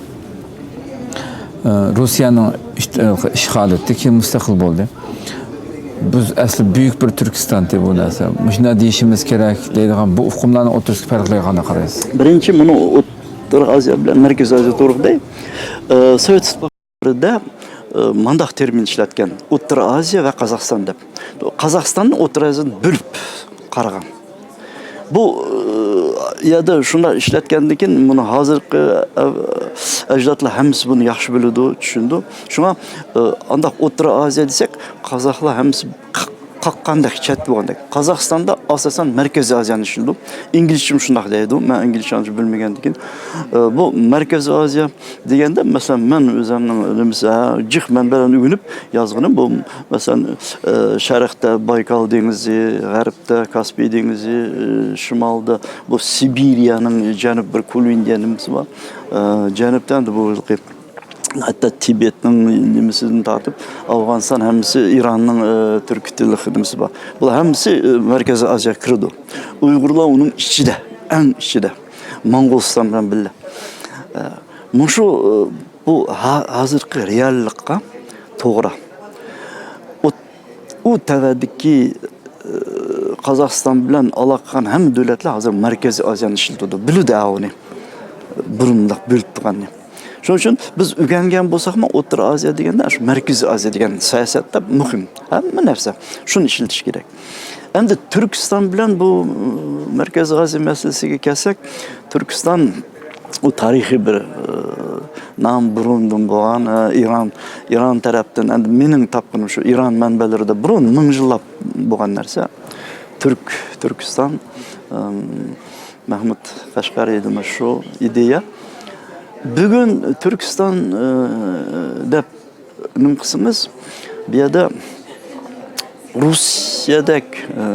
ئى، روسىيەنىڭ ئىشت-، ئى، ئىشغالى ئۆتتى، كېيىن مۇستەقىل بولدى. بىز ئەسلى بۈيۈك بىر تۈركىستان بۇ نەرسە. مۇشۇنداق دېيىشىمىز كېرەك دەيدىغان بۇ ئۇقۇملارنىڭ ئوتتۇرىسىدىكى پەرقلەرگە قانداق قارايسىز؟ بىرىنچى، مۇنۇ ئوتتۇرا ئازىيا بىلەن مەركىزىي ئازىيا توغرىدا، ئى، سوۋېت ئىتتىپاقىدا، ئى، مانداق تېرمىن ئىشلەتكەن، ئوتتۇرا ئازىيا ۋە قازاقىستان دەپ. قازاقىستاننى ئوتتۇرا ئازىيادىن بۆلۈپ قارىغان. بۇ، ئى، يەردە شۇنداق ئىشلەتكەندىن كېيىن، مۇنۇ ھازىرقى ئەۋ-، ئەجدادلار ھەممىسى بۇنى ياخشى بىلىدۇ، چۈشىنىدۇ. شۇڭا، ئى، ئانداق ئوتتۇرا ئازىيا دېسەك، قازاقلار ھەممىسى قاققاندەك، چەت بولغاندەك. قازاقىستاندا ئاساسەن مەركىزىي ئازىيانى ئىشلىتىدۇ. ئىنگلىزچىمۇ شۇنداق دەيدۇ. مەن ئىنگلىزچە ئانچە بىلمىگەندىكىن، ئى، بۇ مەركىزىي ئازىيا دېگەندە، مەسىلەن، مەن ئۆزۈمنىڭ نېمىسى، ھە، جىق مەنبەلەرنى ئۆگىنىپ يازغىنىم بۇ، مەسىلەن، ئى، شەرقتە بايكال دېڭىزى، غەربتە كاسپىي دېڭىزى، ئى، شىمالدا بۇ سىبىرىيەنىڭ جەنۇب بىر كولونىيە نېمىسى بار. ئى، جەنۇبتا ئەمدى بۇ ھېلىقى ھەتتا تىبەتنىڭ نېمىسىدىن تارتىپ، ئافغانىستان ھەممىسى ئىراننىڭ، ئى، تۈركىي تىللىق نېمىسى بار. بۇلار ھەممىسى، ئى، مەركىزىي ئازىياغا كىرىدۇ. ئۇيغۇرلار ئۇنىڭ ئىچىدە، ئەڭ ئىچىدە. موڭغۇلىستان بىلەن بىللە. ئى، مۇشۇ، ئى، بۇ ھا-، ھازىرقى رېئاللىققا توغرا. ئۇ، ئۇ تەۋەدىكى، ئى، قازاقىستان بىلەن ئالاقە قىلغان ھەممە دۆلەتلەر ھازىر مەركىزىي ئازىيانى ئىشلىتىدۇ. بىلىدۇ ئۇنى. بۇرۇنداق بۆلۈپ تۇرغاننى. شۇنىڭ ئۈچۈن بىز ئۆگەنگەن بولساقمۇ، ئوتتۇرا ئازىيا دېگەندە، شۇ مەركىزىي ئازىيا دېگەن سىياسەتتە مۇھىم. ھەممە نەرسە. شۇنى ئىشلىتىش كېرەك. ئەمدى تۈركىستان بىلەن بۇ، ئى، مەركىزىي ئازىيا مەسىلىسىگە كەلسەك، تۈركىستان ئۇ تارىخىي بىر، ئى، نام بۇرۇندىن بولغان، ئى، ئىران، ئىران تەرەپتىن، ئەمدى مېنىڭ تاپقىنىم شۇ، ئىران مەنبەلىرىدە بۇرۇن مىڭ يىللاپ بولغان نەرسە. تۈرك، تۈركىستان، ئىم، مەھمۇد قەشقەرىدىمۇ شۇ ئىدىيە. بۈگۈن تۈركىستان، ئى، دەپ نېمە قىلسىمىز، بۇ يەردە روسىيەدەك، ئى،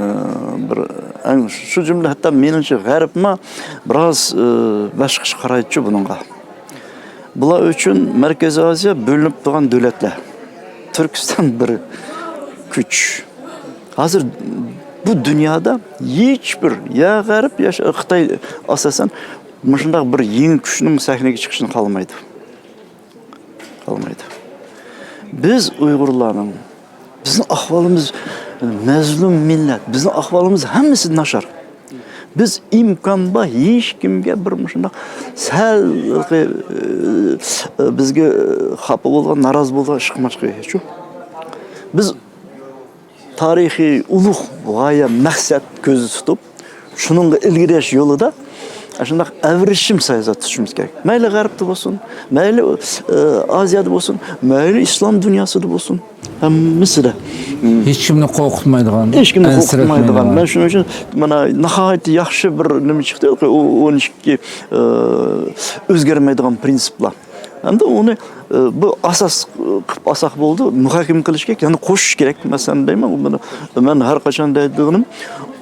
بىر، ئەڭ شۇ جۈملە ھەتتا مېنىڭچە غەربمۇ بىراز، ئى، باشقىچە قارايدىچۇ بۇنىڭغا. بۇلار ئۈچۈن مەركىزىي ئازىيا بۆلۈنۈپ تۇرغان دۆلەتلەر. تۈركىستان بىر كۈچ. ھازىر بۇ دۇنيادا ھېچبىر يا غەرب، يا ش-، خىتاي ئاساسەن مۇشۇنداق بىر يېڭى كۈچنىڭ سەھنىگە چىقىشىنى خالىمايدۇ. قالمايدۇ. بىز ئۇيغۇرلارنىڭ، بىزنىڭ ئەھۋالىمىز مەزلۇم مىللەت، بىزنىڭ ئەھۋالىمىز ھەممىسى ناچار. بىز ئىمكان بار ھېچكىمگە بىر مۇشۇنداق سەل، ئى، بىزگە خاپا بولغان، نارازى بولغان ئىش قىلماسلىقى كېرەكچۇ. بىز تارىخىي ئۇلۇغ غايە، مەقسەت كۆزدە تۇتۇپ، شۇنىڭغا ئىلگىرىلەش يولىدا شۇنداق ئەۋرىشىم سىياسەت تۇتۇشىمىز كېرەك. مەيلى غەربتە بولسۇن، مەيلى، ئە، ئازىيادا بولسۇن، مەيلى ئىسلام دۇنياسىدا بولسۇن، ھەممىسىدە. ھېچكىمنى قورقۇتمايدىغان، ھېچكىمنى قورقۇتمايدىغان. مەن شۇنىڭ ئۈچۈن مانا ناھايىتى ياخشى بىر نېمە چىقتى، ئۇ ئون ئىككى، ئە، ئۆزگەرمەيدىغان پرىنسىپلار. ھەمدە ئۇنى، ئە، بۇ ئاساس قىلىپ ئالساق بولدى، مۇھاكىمە قىلىش كېرەك، يەنى قوشۇش كېرەك. مەسىلەن، دەيمەن، مەن ھەر قاچان دەيدىغىنىم،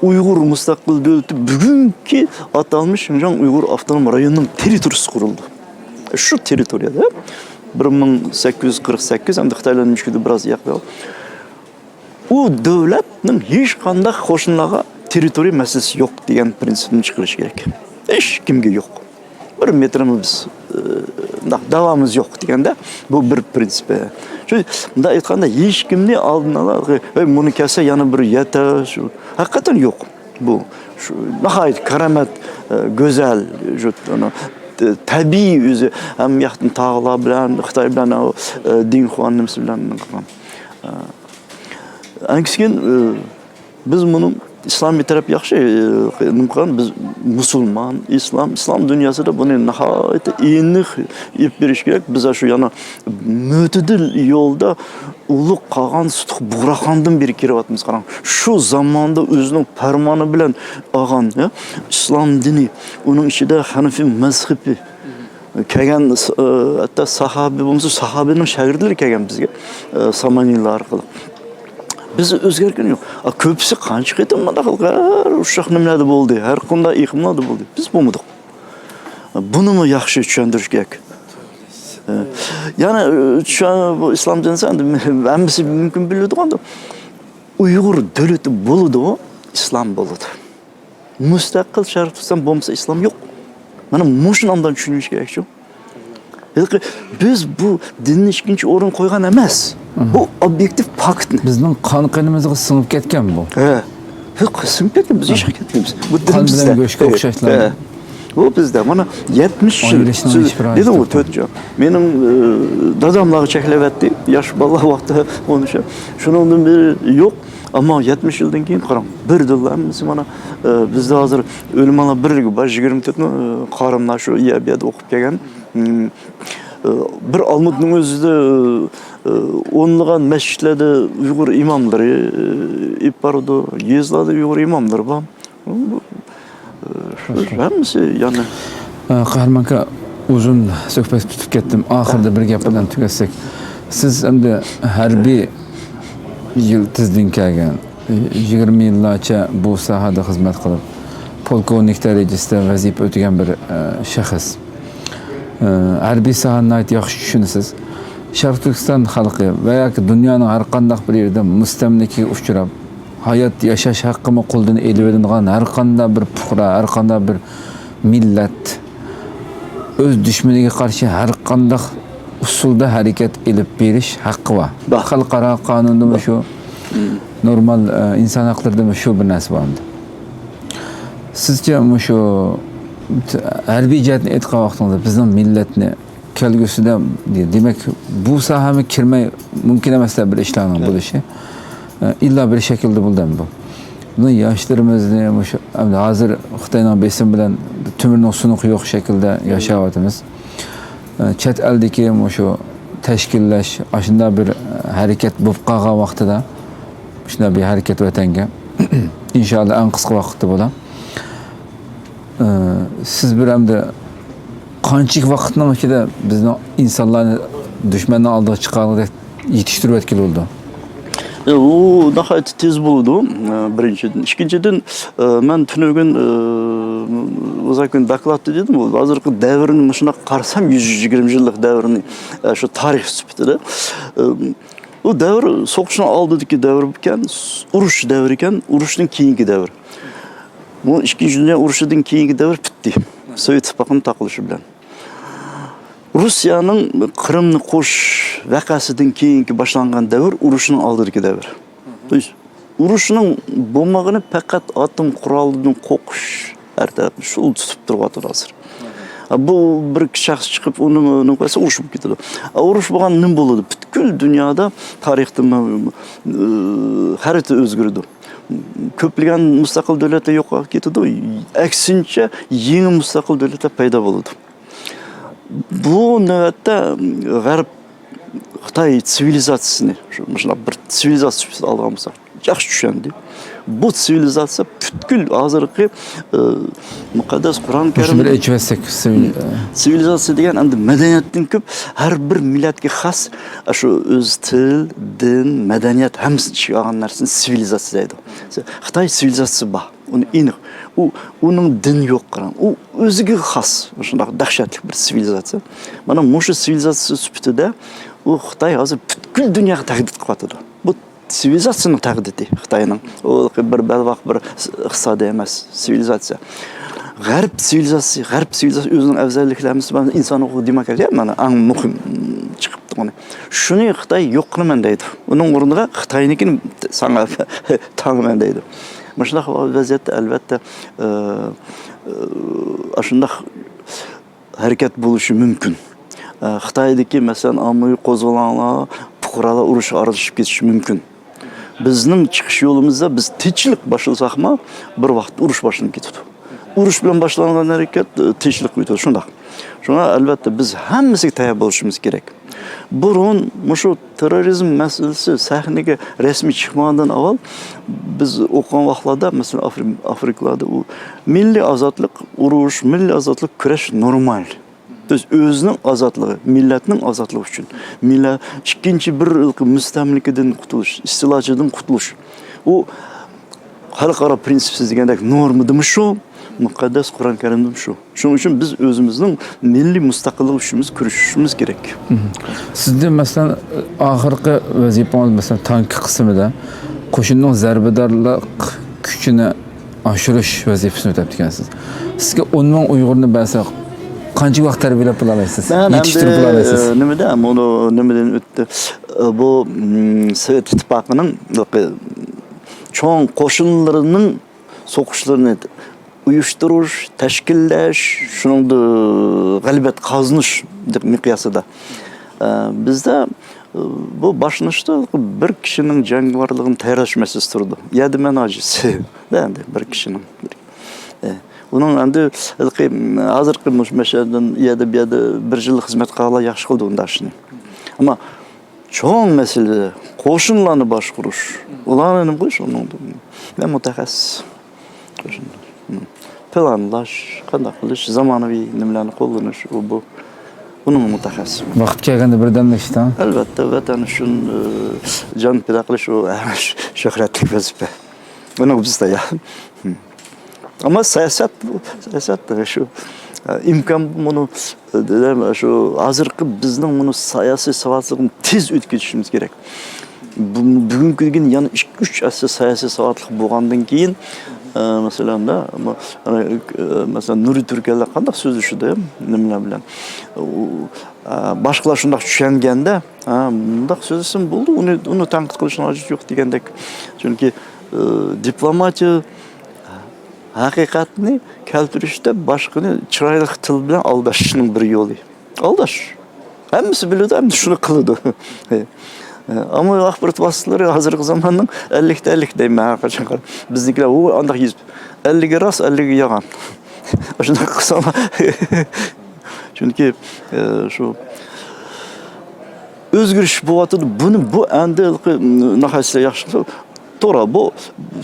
ئۇيغۇر مۇستەقىل دۆلىتى بۈگۈنكى ئاتالمىش شىنجاڭ ئۇيغۇر ئاپتونوم رايونىنىڭ تېررىتورىيىسى قۇرۇلدى. شۇ تېررىتورىيەدە بىر مىڭ سەككىز يۈز قىرىق سەككىز، ئەمدى خىتايلارنىڭ مۈشكۈلى بىراز ياقى. ئۇ دۆلەتنىڭ ھېچقانداق قوشنىلارغا تېررىتورىيە مەسىلىسى يوق دېگەن پرىنسىپنى چىقىرىش كېرەك. ھېچكىمگە يوق. بىر مېتىرمۇ بىز، ئى، داۋامىز يوق دېگەندە، بۇ بىر پرىنسىپ. شۇ، مۇنداق ئېيتقاندا، ھېچكىمنى ئالدىن ئالا، «ھەي، مۇنى كەلسە يەنە بىر يەتە»، شۇ، ھەقىقەتەن يوق. بۇ، شۇ، ناھايىتى كارامەت، ئى، گۈزەل، شۇ، ئانا، ت-، تەبىئىي ئۆزى، ھەممە ياقتىن تاغلار بىلەن، خىتاي بىلەن، ئۇ، ئى، دىڭخۇا نېمىسى بىلەن، ئى، ئەنكىسكىن، ئى، بىز بۇنى ئىسلامىي تەرەپ ياخشى، ئى، نېمە قىلغان، بىز مۇسۇلمان، ئىسلام، ئىسلام دۇنياسىدا بۇنى ناھايىتى ئېنىق ئېلىپ بېرىش كېرەك. بىز شۇ يەنە مۆتىدىل يولدا ئۇلۇغ قاغان سۇتۇق بۇغراخاندىن بېرى كېلىۋاتىمىز. قاراڭ، شۇ زاماندا ئۆزىنىڭ پەرمانى بىلەن ئالغان، يا، ئىسلام دىنى، ئۇنىڭ ئىچىدە ھەنىفىي مەزھىپى، كەلگەن، ئى، ھەتتا ساھابى بولمىسا، ساھابىنىڭ شاگىرتلىرى كەلگەن بىزگە، ئى، سامانىيلار ئارقىلىق. بىز ئۆزگەرگىنى يوق. ئا، كۆپىسى قانچە قېتىم مۇنداق قىلىپ ھەر ئۇششاق نېمىلەردە بولدى، ھەر قانداق ئېقىملاردا بولدى. بىز بولمىدۇق. بۇنىمۇ ياخشى چۈشەندۈرۈش كېرەك. ئى، يەنە، ئى، چۈشەن-، بۇ ئىسلام دىنى ئەمدى ھەممىسى مۇمكىن بىلىدىغان. ئۇيغۇر دۆلىتى بولىدۇ، ئىسلام بولىدۇ. مۇستەقىل شەرقىي تۈركىستان بولمىسا ئىسلام يوق. مانا مۇشۇنى ئاندىن چۈشىنىش كېرەكچۇ. ھېلىقى بىز بۇ دىننى ئىككىنچى ئورۇنغا قويغان ئەمەس. بۇ ئوبيېكتىپ فاكتنى. بىزنىڭ قان قېنىمىزغا سىڭىپ كەتكەن بۇ. ھە. يوق، سىڭىپ كەتكەن، بىز ھېچ يەرگە كەتمەيمىز. بۇ دىنىمىزدە. قان بىلەن گۆشكە ئوخشاشلا. ھە. بۇ بىزدە. مانا يەتمىش يىل. ئايرىشنىڭ ھېچ بىر ھاجىتى يوق. دېدىم، تۆتىنچى. مېنىڭ، ئى، داداملارغا چەكلەۋەتتى. ياش بالىلار ۋاقتىدا ئۇنى شۇ-، شۇنىڭدىن بېرى يوق. ئەمما يەتمىش يىلدىن كېيىن قاراڭ، بىردىنلا ھەممىسى مانا، ئى، بىزدە ھازىر ئۆلىمالار بىرلىكى بار، يىگىرمە تۆت مىڭ، ئى، قارىملار شۇ يەر بۇ يەردە ئوقۇپ كەلگەن. ئى، بىر ئالمۇتنىڭ ئۆزىدە، ئى، ئونلىغان مەسچىتلەردە ئۇيغۇر ئىماملىرى، ئى، ئېلىپ بارىدۇ، يېزىلاردا ئۇيغۇر ئىماملىرى بار. بۇ، ئى، شۇ ھەممىسى يەنى. قەھرىمان ئاكا، ئۇزۇن سۆھبەت تۇتۇپ كەتتىم. ئاخىرىدا بىر گەپ بىلەن تۈگەتسەك. سىز ئەمدى ھەربىي يىلتىزدىن كەلگەن، يىگىرمە يىللارچە بۇ ساھەدە خىزمەت قىلىپ، پولكوۋنىك دەرىجىسىدە ۋەزىپە ئۆتىگەن بىر، ئە، شەخس. ئە، ھەربىي ساھەنى ناھايىتى ياخشى چۈشىنىسىز. شەرقىي تۈركىستان خەلقى ۋە ياكى دۇنيانىڭ ھەر قانداق بىر يېرىدە مۇستەملىكىگە ئۇچراپ، ھايات ياشاش ھەققىمۇ قولىدىن ئېلىۋېلىنغان ھەر قانداق بىر پۇقرا، ھەر قانداق بىر مىللەت ئۆز دۈشمىنىگە قارشى ھەر قانداق ئۇسۇلدا ھەرىكەت ئېلىپ بېرىش ھەققى بار. بار. خەلقئارا قانۇندىمۇ شۇ، نورمال، ئە، ئىنسان ھەقلىرىدىمۇ شۇ بىر نەرسە بار ئەمدى. سىزچە مۇشۇ ت-، ھەربىي جەھەتتىن ئېيتقان ۋاقتىڭىزدا بىزنىڭ مىللەتنى كەلگۈسىدە، دېمەك، بۇ ساھەمۇ كىرمەي مۇمكىن ئەمەس بىر ئىشلارنىڭ بولۇشى. ئە، ئىللا بىر شەكىلدە بولىدۇ بۇ. بۇنى ياشلىرىمىزنى مۇشۇ، ئەمدى ھازىر خىتاينىڭ بېسىمى بىلەن تۆمۈرنىڭ سۇنۇقى يوق شەكىلدە ياشاۋاتىمىز. ئە، چەت ئەلدىكى مۇشۇ تەشكىللەش، ئاشۇنداق بىر ھەرىكەت بولۇپ قالغان ۋاقتىدا، شۇنداق بىر ھەرىكەت ۋەتەنگە، ئىنشائاللا، ئەڭ قىسقا ۋاقىتتا بولا. ئە، سىز بىر ئەمدى قانچىلىك ۋاقىتنىڭ ئىچىدە بىزنىڭ ئىنسانلارنى دۈشمەننىڭ ئالدىغا چىقارغۇدەك يېتىشتۈرۈۋەتكىلى بولىدۇ؟ ئۇ ناھايىتى تېز بولىدۇ، بىرىنچىدىن. ئىككىنچىدىن، مەن تۈنۈگۈن، ئۇزاكۈن دوكلاتتا دېدىم، ھازىرقى دەۋرنى مۇشۇنداق قارىسام، يۈز يىگىرمە يىللىق دەۋرنى، شۇ تارىخ سۈپىتىدە، ئۇ دەۋر سوغۇشنىڭ ئالدىدىكى دەۋر ئىكەن، ئۇرۇش دەۋرى ئىكەن، ئۇرۇشتىن كېيىنكى دەۋر. بۇ ئىككىنچى دۇنيا ئۇرۇشىدىن كېيىنكى دەۋر پۈتتى. سوۋېت ئىتتىپاقىنىڭ تاقىلىشى بىلەن. روسىيەنىڭ قىرىمنى قوشۇش ۋەقەسىدىن كېيىنكى باشلانغان دەۋر ئۇرۇشنىڭ ئالدىدىكى دەۋر. ئۇرۇشنىڭ بولمىغىنى پەقەت ئاتوم قورالىدىن قورقۇش ھەر تەرەپنى شۇ تۇتۇپ تۇرۇۋاتىدۇ ھازىر. بۇ بىر شەخس چىقىپ ئۇنى، ئۇنى قويسا ئۇرۇش بولۇپ كېتىدۇ. ئۇرۇش بولغان نېمە بولىدۇ؟ پۈتكۈل دۇنيادا تارىختا، ئى، خەرىتە ئۆزگىرىدۇ. كۆپلىگەن مۇستەقىل دۆلەتلەر يوقاپ كېتىدۇ. ئەكسىنچە، يېڭى مۇستەقىل دۆلەتلەر پەيدا بولىدۇ. بۇ نۆۋەتتە غەرب خىتاي سىۋىلىزاتسىيىسىنى شۇ، مۇشۇنداق بىر سىۋىلىزاتسىيە سۈپىتىدە ئالغان بولساق، ياخشى چۈشەندى. بۇ سىۋىلىزاتسىيە پۈتكۈل ھازىرقى، ئى، مۇقەددەس قۇرئان كەرىم بىر ئېچىۋەتسەك، سىۋىل-، سىۋىلىزاتسىيە دېگەن ئەمدى مەدەنىيەتتىن كۆپ، ھەر بىر مىللەتكە خاس، شۇ ئۆز تىل، دىن، مەدەنىيەت ھەممىسىنى ئىچىگە ئالغان نەرسىنى سىۋىلىزاتسىيە دەيدۇ. خىتاي سىۋىلىزاتسىيىسى بار. ئۇنى ئېنىق. ئۇ، ئۇنىڭ دىنى يوق، قاراڭ. ئۇ ئۆزىگە خاس، شۇنداق دەھشەتلىك بىر سىۋىلىزاتسىيە. مانا مۇشۇ سىۋىلىزاتسىيە سۈپىتىدە ئۇ خىتاي ھازىر پۈتكۈل دۇنياغا تەھدىت قىلىۋاتىدۇ. بۇ سىۋىلىزاتسىيەنىڭ تەھدىتى خىتاينىڭ. ئۇ بىر بەلباغ بىر ئىقتىسادىي ئەمەس سىۋىلىزاتسىيە. غەرب سىۋىلىزاتسىيە، غەرب سىۋىلىزاتسىيە ئۆزىنىڭ ئەۋزەللىكلىرى ھەممىسى بار، ئىنسان ھوقۇقى، دېموكراتىيە، مانا ئەڭ مۇھىم چىقىپتۇ. شۇنى خىتاي يوق قىلىمەن دەيدۇ. ئۇنىڭ ئورنىغا خىتاينىڭكىنى ساڭا تاڭىمەن دەيدۇ. مۇشۇنداق ۋەزىيەتتە ئەلۋەتتە، ئە، ئە، ئاشۇنداق ھەرىكەت بولۇشى مۇمكىن. ئە، خىتايدىكى، مەسىلەن، ئاممىۋى قوزغىلاڭلار، پۇقرالار ئۇرۇشقا ئارىلىشىپ كېتىشى مۇمكىن. بىزنىڭ چىقىش يولىمىزدا بىز تىنچلىق باشلىساقمۇ، بىر ۋاقىتتا ئۇرۇش باشلىنىپ كېتىدۇ. ئۇرۇش بىلەن باشلانغان ھەرىكەت، ئە، تىنچلىق بىتىدۇ، شۇنداق. شۇڭا، ئەلۋەتتە، بىز ھەممىسىگە تەييار بولۇشىمىز كېرەك. بۇرۇن مۇشۇ تېررورىزم مەسىلىسى سەھنىگە رەسمىي چىقمىغاندىن ئاۋۋال بىز ئوقۇغان ۋاقىتلاردا، مەسىلەن، ئافرىم-، ئافرىكىلاردا ئۇ مىللىي ئازادلىق ئۇرۇش، مىللىي ئازادلىق كۈرەش نورمال. بىز ئۆزىنىڭ ئازادلىقى، مىللەتنىڭ ئازادلىقى ئۈچۈن، مىللەت ئىككىنچى بىر مۇستەملىكىدىن قۇتۇلۇش، ئىستىلاچىدىن قۇتۇلۇش. ئۇ خەلقئارا پىرىنسىپسىز دېگەندەك نورمىدىمۇ شۇ، مۇقەددەس قۇرئان كەرىمدىمۇ شۇ. شۇنىڭ ئۈچۈن بىز ئۆزىمىزنىڭ مىللىي مۇستەقىللىق ئۈچۈن بىز كۈرىشىشىمىز كېرەك. مم. سىزدىن، مەسىلەن، ئاخىرقى ۋەزىپىڭىز، مەسىلەن، تانكا قىسمىدا قوشۇننىڭ زەربىدارلىق كۈچىنى ئاشۇرۇش ۋەزىپىسىنى ئۆتەپتىكەنسىز. سىزگە ئون مىڭ ئۇيغۇرنى بەرسە، قانچە ۋاقىت تەربىيەلەپ بولالايسىز؟ مەن يېتىشتۈرۈپ ئەمدى بولالايسىز؟ نېمىدە، بۇنى نېمىدىن ئۆتتى؟ بۇ، مم، سوۋېت ئىتتىپاقىنىڭ چوڭ قوشۇنلىرىنىڭ سوقۇشلىرىنى ئۇيۇشتۇرۇش، تەشكىللەش، شۇنىڭدا غەلىبە قازىنىش مىقياسىدا. ئە، بىزدە، ئە، بۇ باشلىنىشتا بىر كىشىنىڭ جەڭگىۋارلىقىنى تەييارلاش مەسىلىسى تۇرىدۇ. يەدە مەن ئاجىز. ئەمدى بىر كىشىنىڭ. ئە، ئۇنىڭ ئەمدى ھېلىقى، ھازىرقى مۇشۇ مەشەدىن يەدە بۇ يەردە بىر يىل خىزمەت قىلغانلار ياخشى قىلدى ئۇنداق ئىشنى. ئەمما چوڭ مەسىلە، قوشۇنلارنى باشقۇرۇش. ئۇلارنى نېمە قىلىش، ئۇنىڭدا مەن مۇتەخەسسىس. قوشۇنلار. مم. پىلانلاش، قانداق قىلىش، زامانىۋى نېمىلەرنى قوللىنىش، ئۇ بۇ. بۇنىڭ مۇتەخەسسىسى. ۋاقىت كەلگەندە بىردەملىشىش، ھە؟ ئەلۋەتتە، ۋەتەن ئۈچۈن، ئى، جان پىدا قىلىش، ئۇ شۆھرەتلىك ۋەزىپە. بۇنىڭغا بىز تەييار. مم. ئەمما سىياسەت بۇ، سىياسەت شۇ، ئە، ئىمكان بۇنى، ئە، شۇ ھازىرقى بىزنىڭ بۇنى سىياسىي ساۋاتسىزلىقنى تېز ئۆتكۈزۈشىمىز كېرەك. بۇ، بۈگۈنكىدىن يەنە ئىككى، ئۈچ ئەسىر سىياسىي ساۋاتلىق بولغاندىن كېيىن، ئە، مەسىلەن، دە، بۇ، ئە، مەسىلەن، نۇرى تۈركەنلەر قانداق سۆزلىشىدۇ، نېمىلەر بىلەن؟ ئۇ، ئە، باشقىلار شۇنداق چۈشەنگەندە، ھە، مۇنداق سۆزلىسەم بولدى، ئۇنى، ئۇنى تەنقىد قىلىشنىڭ ھاجىتى يوق دېگەندەك. چۈنكى، ئە، دىپلوماتىيە ھەقىقەتنى كەلتۈرۈشتە باشقىنى چىرايلىق تىل بىلەن ئالداشنىڭ بىر يولى. ئالداش. ھەممىسى بىلىدۇ، ھەممىسى شۇنى قىلىدۇ. ئاممىۋى ئاخبارات ۋاسىتىلىرى ھازىرقى زاماننىڭ ئەللىكتە ئەللىك دەيمەن ھەر قاچان قاراپ. بىزنىڭكىلەر، ئۇ ئانداق يېزىپ، ئەللىكى راست، ئەللىكى يالغان. شۇنداق قىلساڭلار. چۈنكى، ئە، شۇ ئۆزگىرىش بولۇۋاتىدۇ. بۇنى، بۇ ئەمدى ھېلىقى، ناھايىتى ياخشى. توغرا، بۇ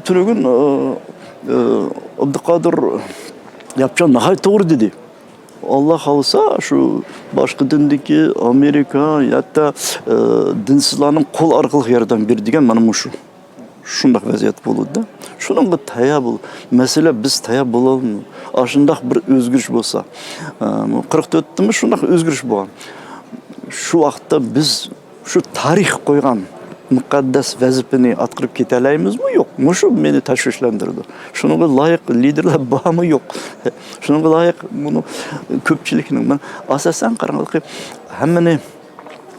تۈنۈگۈن، ئە، ئە، ئابدۇقادىر ياپچان ناھايىتى توغرا دېدى. ئاللا خالىسا، شۇ باشقا دىندىكى ئامېرىكا، ھەتتا، ئە، دىنسىزلارنىڭ قول ئارقىلىق ياردەم بېرىدىغان مانا مۇشۇ. شۇنداق ۋەزىيەت بولىدۇ. شۇنىڭغا تەييار بول. مەسىلە، بىز تەييار بولالمىدۇق. ئاشۇنداق بىر ئۆزگىرىش بولسا، ئە، قىرىق تۆتتىمۇ شۇنداق ئۆزگىرىش بولغان. شۇ ۋاقىتتا بىز شۇ تارىخ قويغان مۇقەددەس ۋەزىپىنى ئاتقىرىپ كېتەلەيمىزمۇ؟ يوق. مۇشۇ مېنى تەشۋىشلەندۈرىدۇ. شۇنىڭغا لايىق لىدېرلار بارمۇ؟ يوق. شۇنىڭغا لايىق بۇنى كۆپچىلىكنىڭ، مەن ئاساسەن قاراڭلىقى ھەممىنى،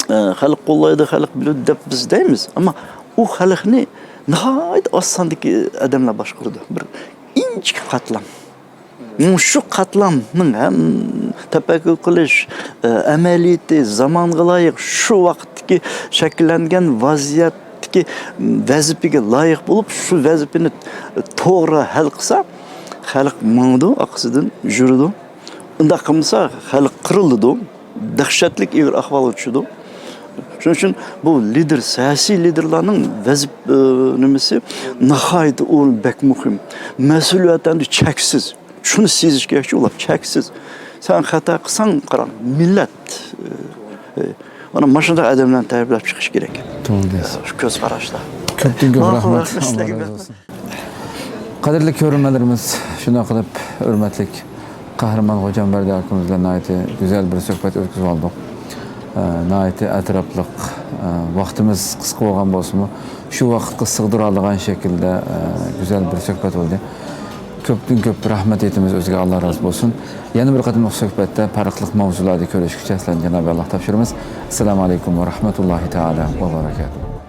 ئە، خەلق قوللايدۇ، خەلق بىلىدۇ دەپ بىز دەيمىز. ئەمما ئۇ خەلقنى ناھايىتى ئاز ساندىكى ئادەملەر باشقۇرىدۇ. بىر ئىنچىكە قاتلام. مۇشۇ قاتلامنىڭ ھەم تەپەككۇر قىلىش، ئە، ئەمەلىيىتى، زامانغا لايىق، شۇ ۋاقىتتىكى شەكىللەنگەن ۋەزىيەتتىكى ۋەزىپىگە لايىق بولۇپ، شۇ ۋەزىپىنى توغرا ھەل قىلسا، خەلق ماڭىدۇ، ئارقىسىدىن يۈرىدۇ. ئۇنداق قىلمىسا، خەلق قىرىلىدۇ. دەھشەتلىك ئېغىر ئەھۋالغا چۈشىدۇ. شۇنىڭ ئۈچۈن بۇ لىدېر، سىياسىي لىدېرلارنىڭ ۋەزىپ-، ئى، نېمىسى ناھايىتى ئورۇن بەك مۇھىم. مەسئۇلىيەت ئەمدى چەكسىز. شۇنى سېزىش كېرەككى، ئۇلار چەكسىز. سەن خاتا قىلساڭ، قاراڭ، مىللەت، ئى، ئى، مانا مۇشۇنداق ئادەملەرنى تەربىيەلەپ چىقىش كېرەك. توغرا دەيسىز. شۇ كۆز قاراشلار. كۆپتىن كۆپ ماقۇل، رەھمەت. رەھمەت سىلەرگە. ئاللا رازى بولسۇن. قەدىرلىك كۆرۈرمەنلىرىمىز، شۇنداق قىلىپ ھۆرمەتلىك قەھرىمان غوجامبەردى ئاكىمىز بىلەن ناھايىتى گۈزەل بىر سۆھبەت ئۆتكۈزۈۋالدۇق. ئە، ناھايىتى ئەتراپلىق، ئە، ۋاقتىمىز قىسقا بولغان بولسىمۇ، شۇ ۋاقىتقا سىغدۇرالىغان شەكىلدە، ئە، گۈزەل بىر سۆھبەت بولدى. كۆپتىن كۆپ رەھمەت ئېيتىمىز ئۆزىگە، ئاللا رازى بولسۇن. يەنە بىر قېتىملىق سۆھبەتتە پەرقلىق ماۋزۇلاردا كۆرۈشكۈچە سىلەرنى جانابى ئاللاغا تاپشۇرىمىز. ئەسسالامۇ ئەلەيكۇم ۋە رەھمەتۇللاھى تائالا ۋە بەرەكاتۇھ.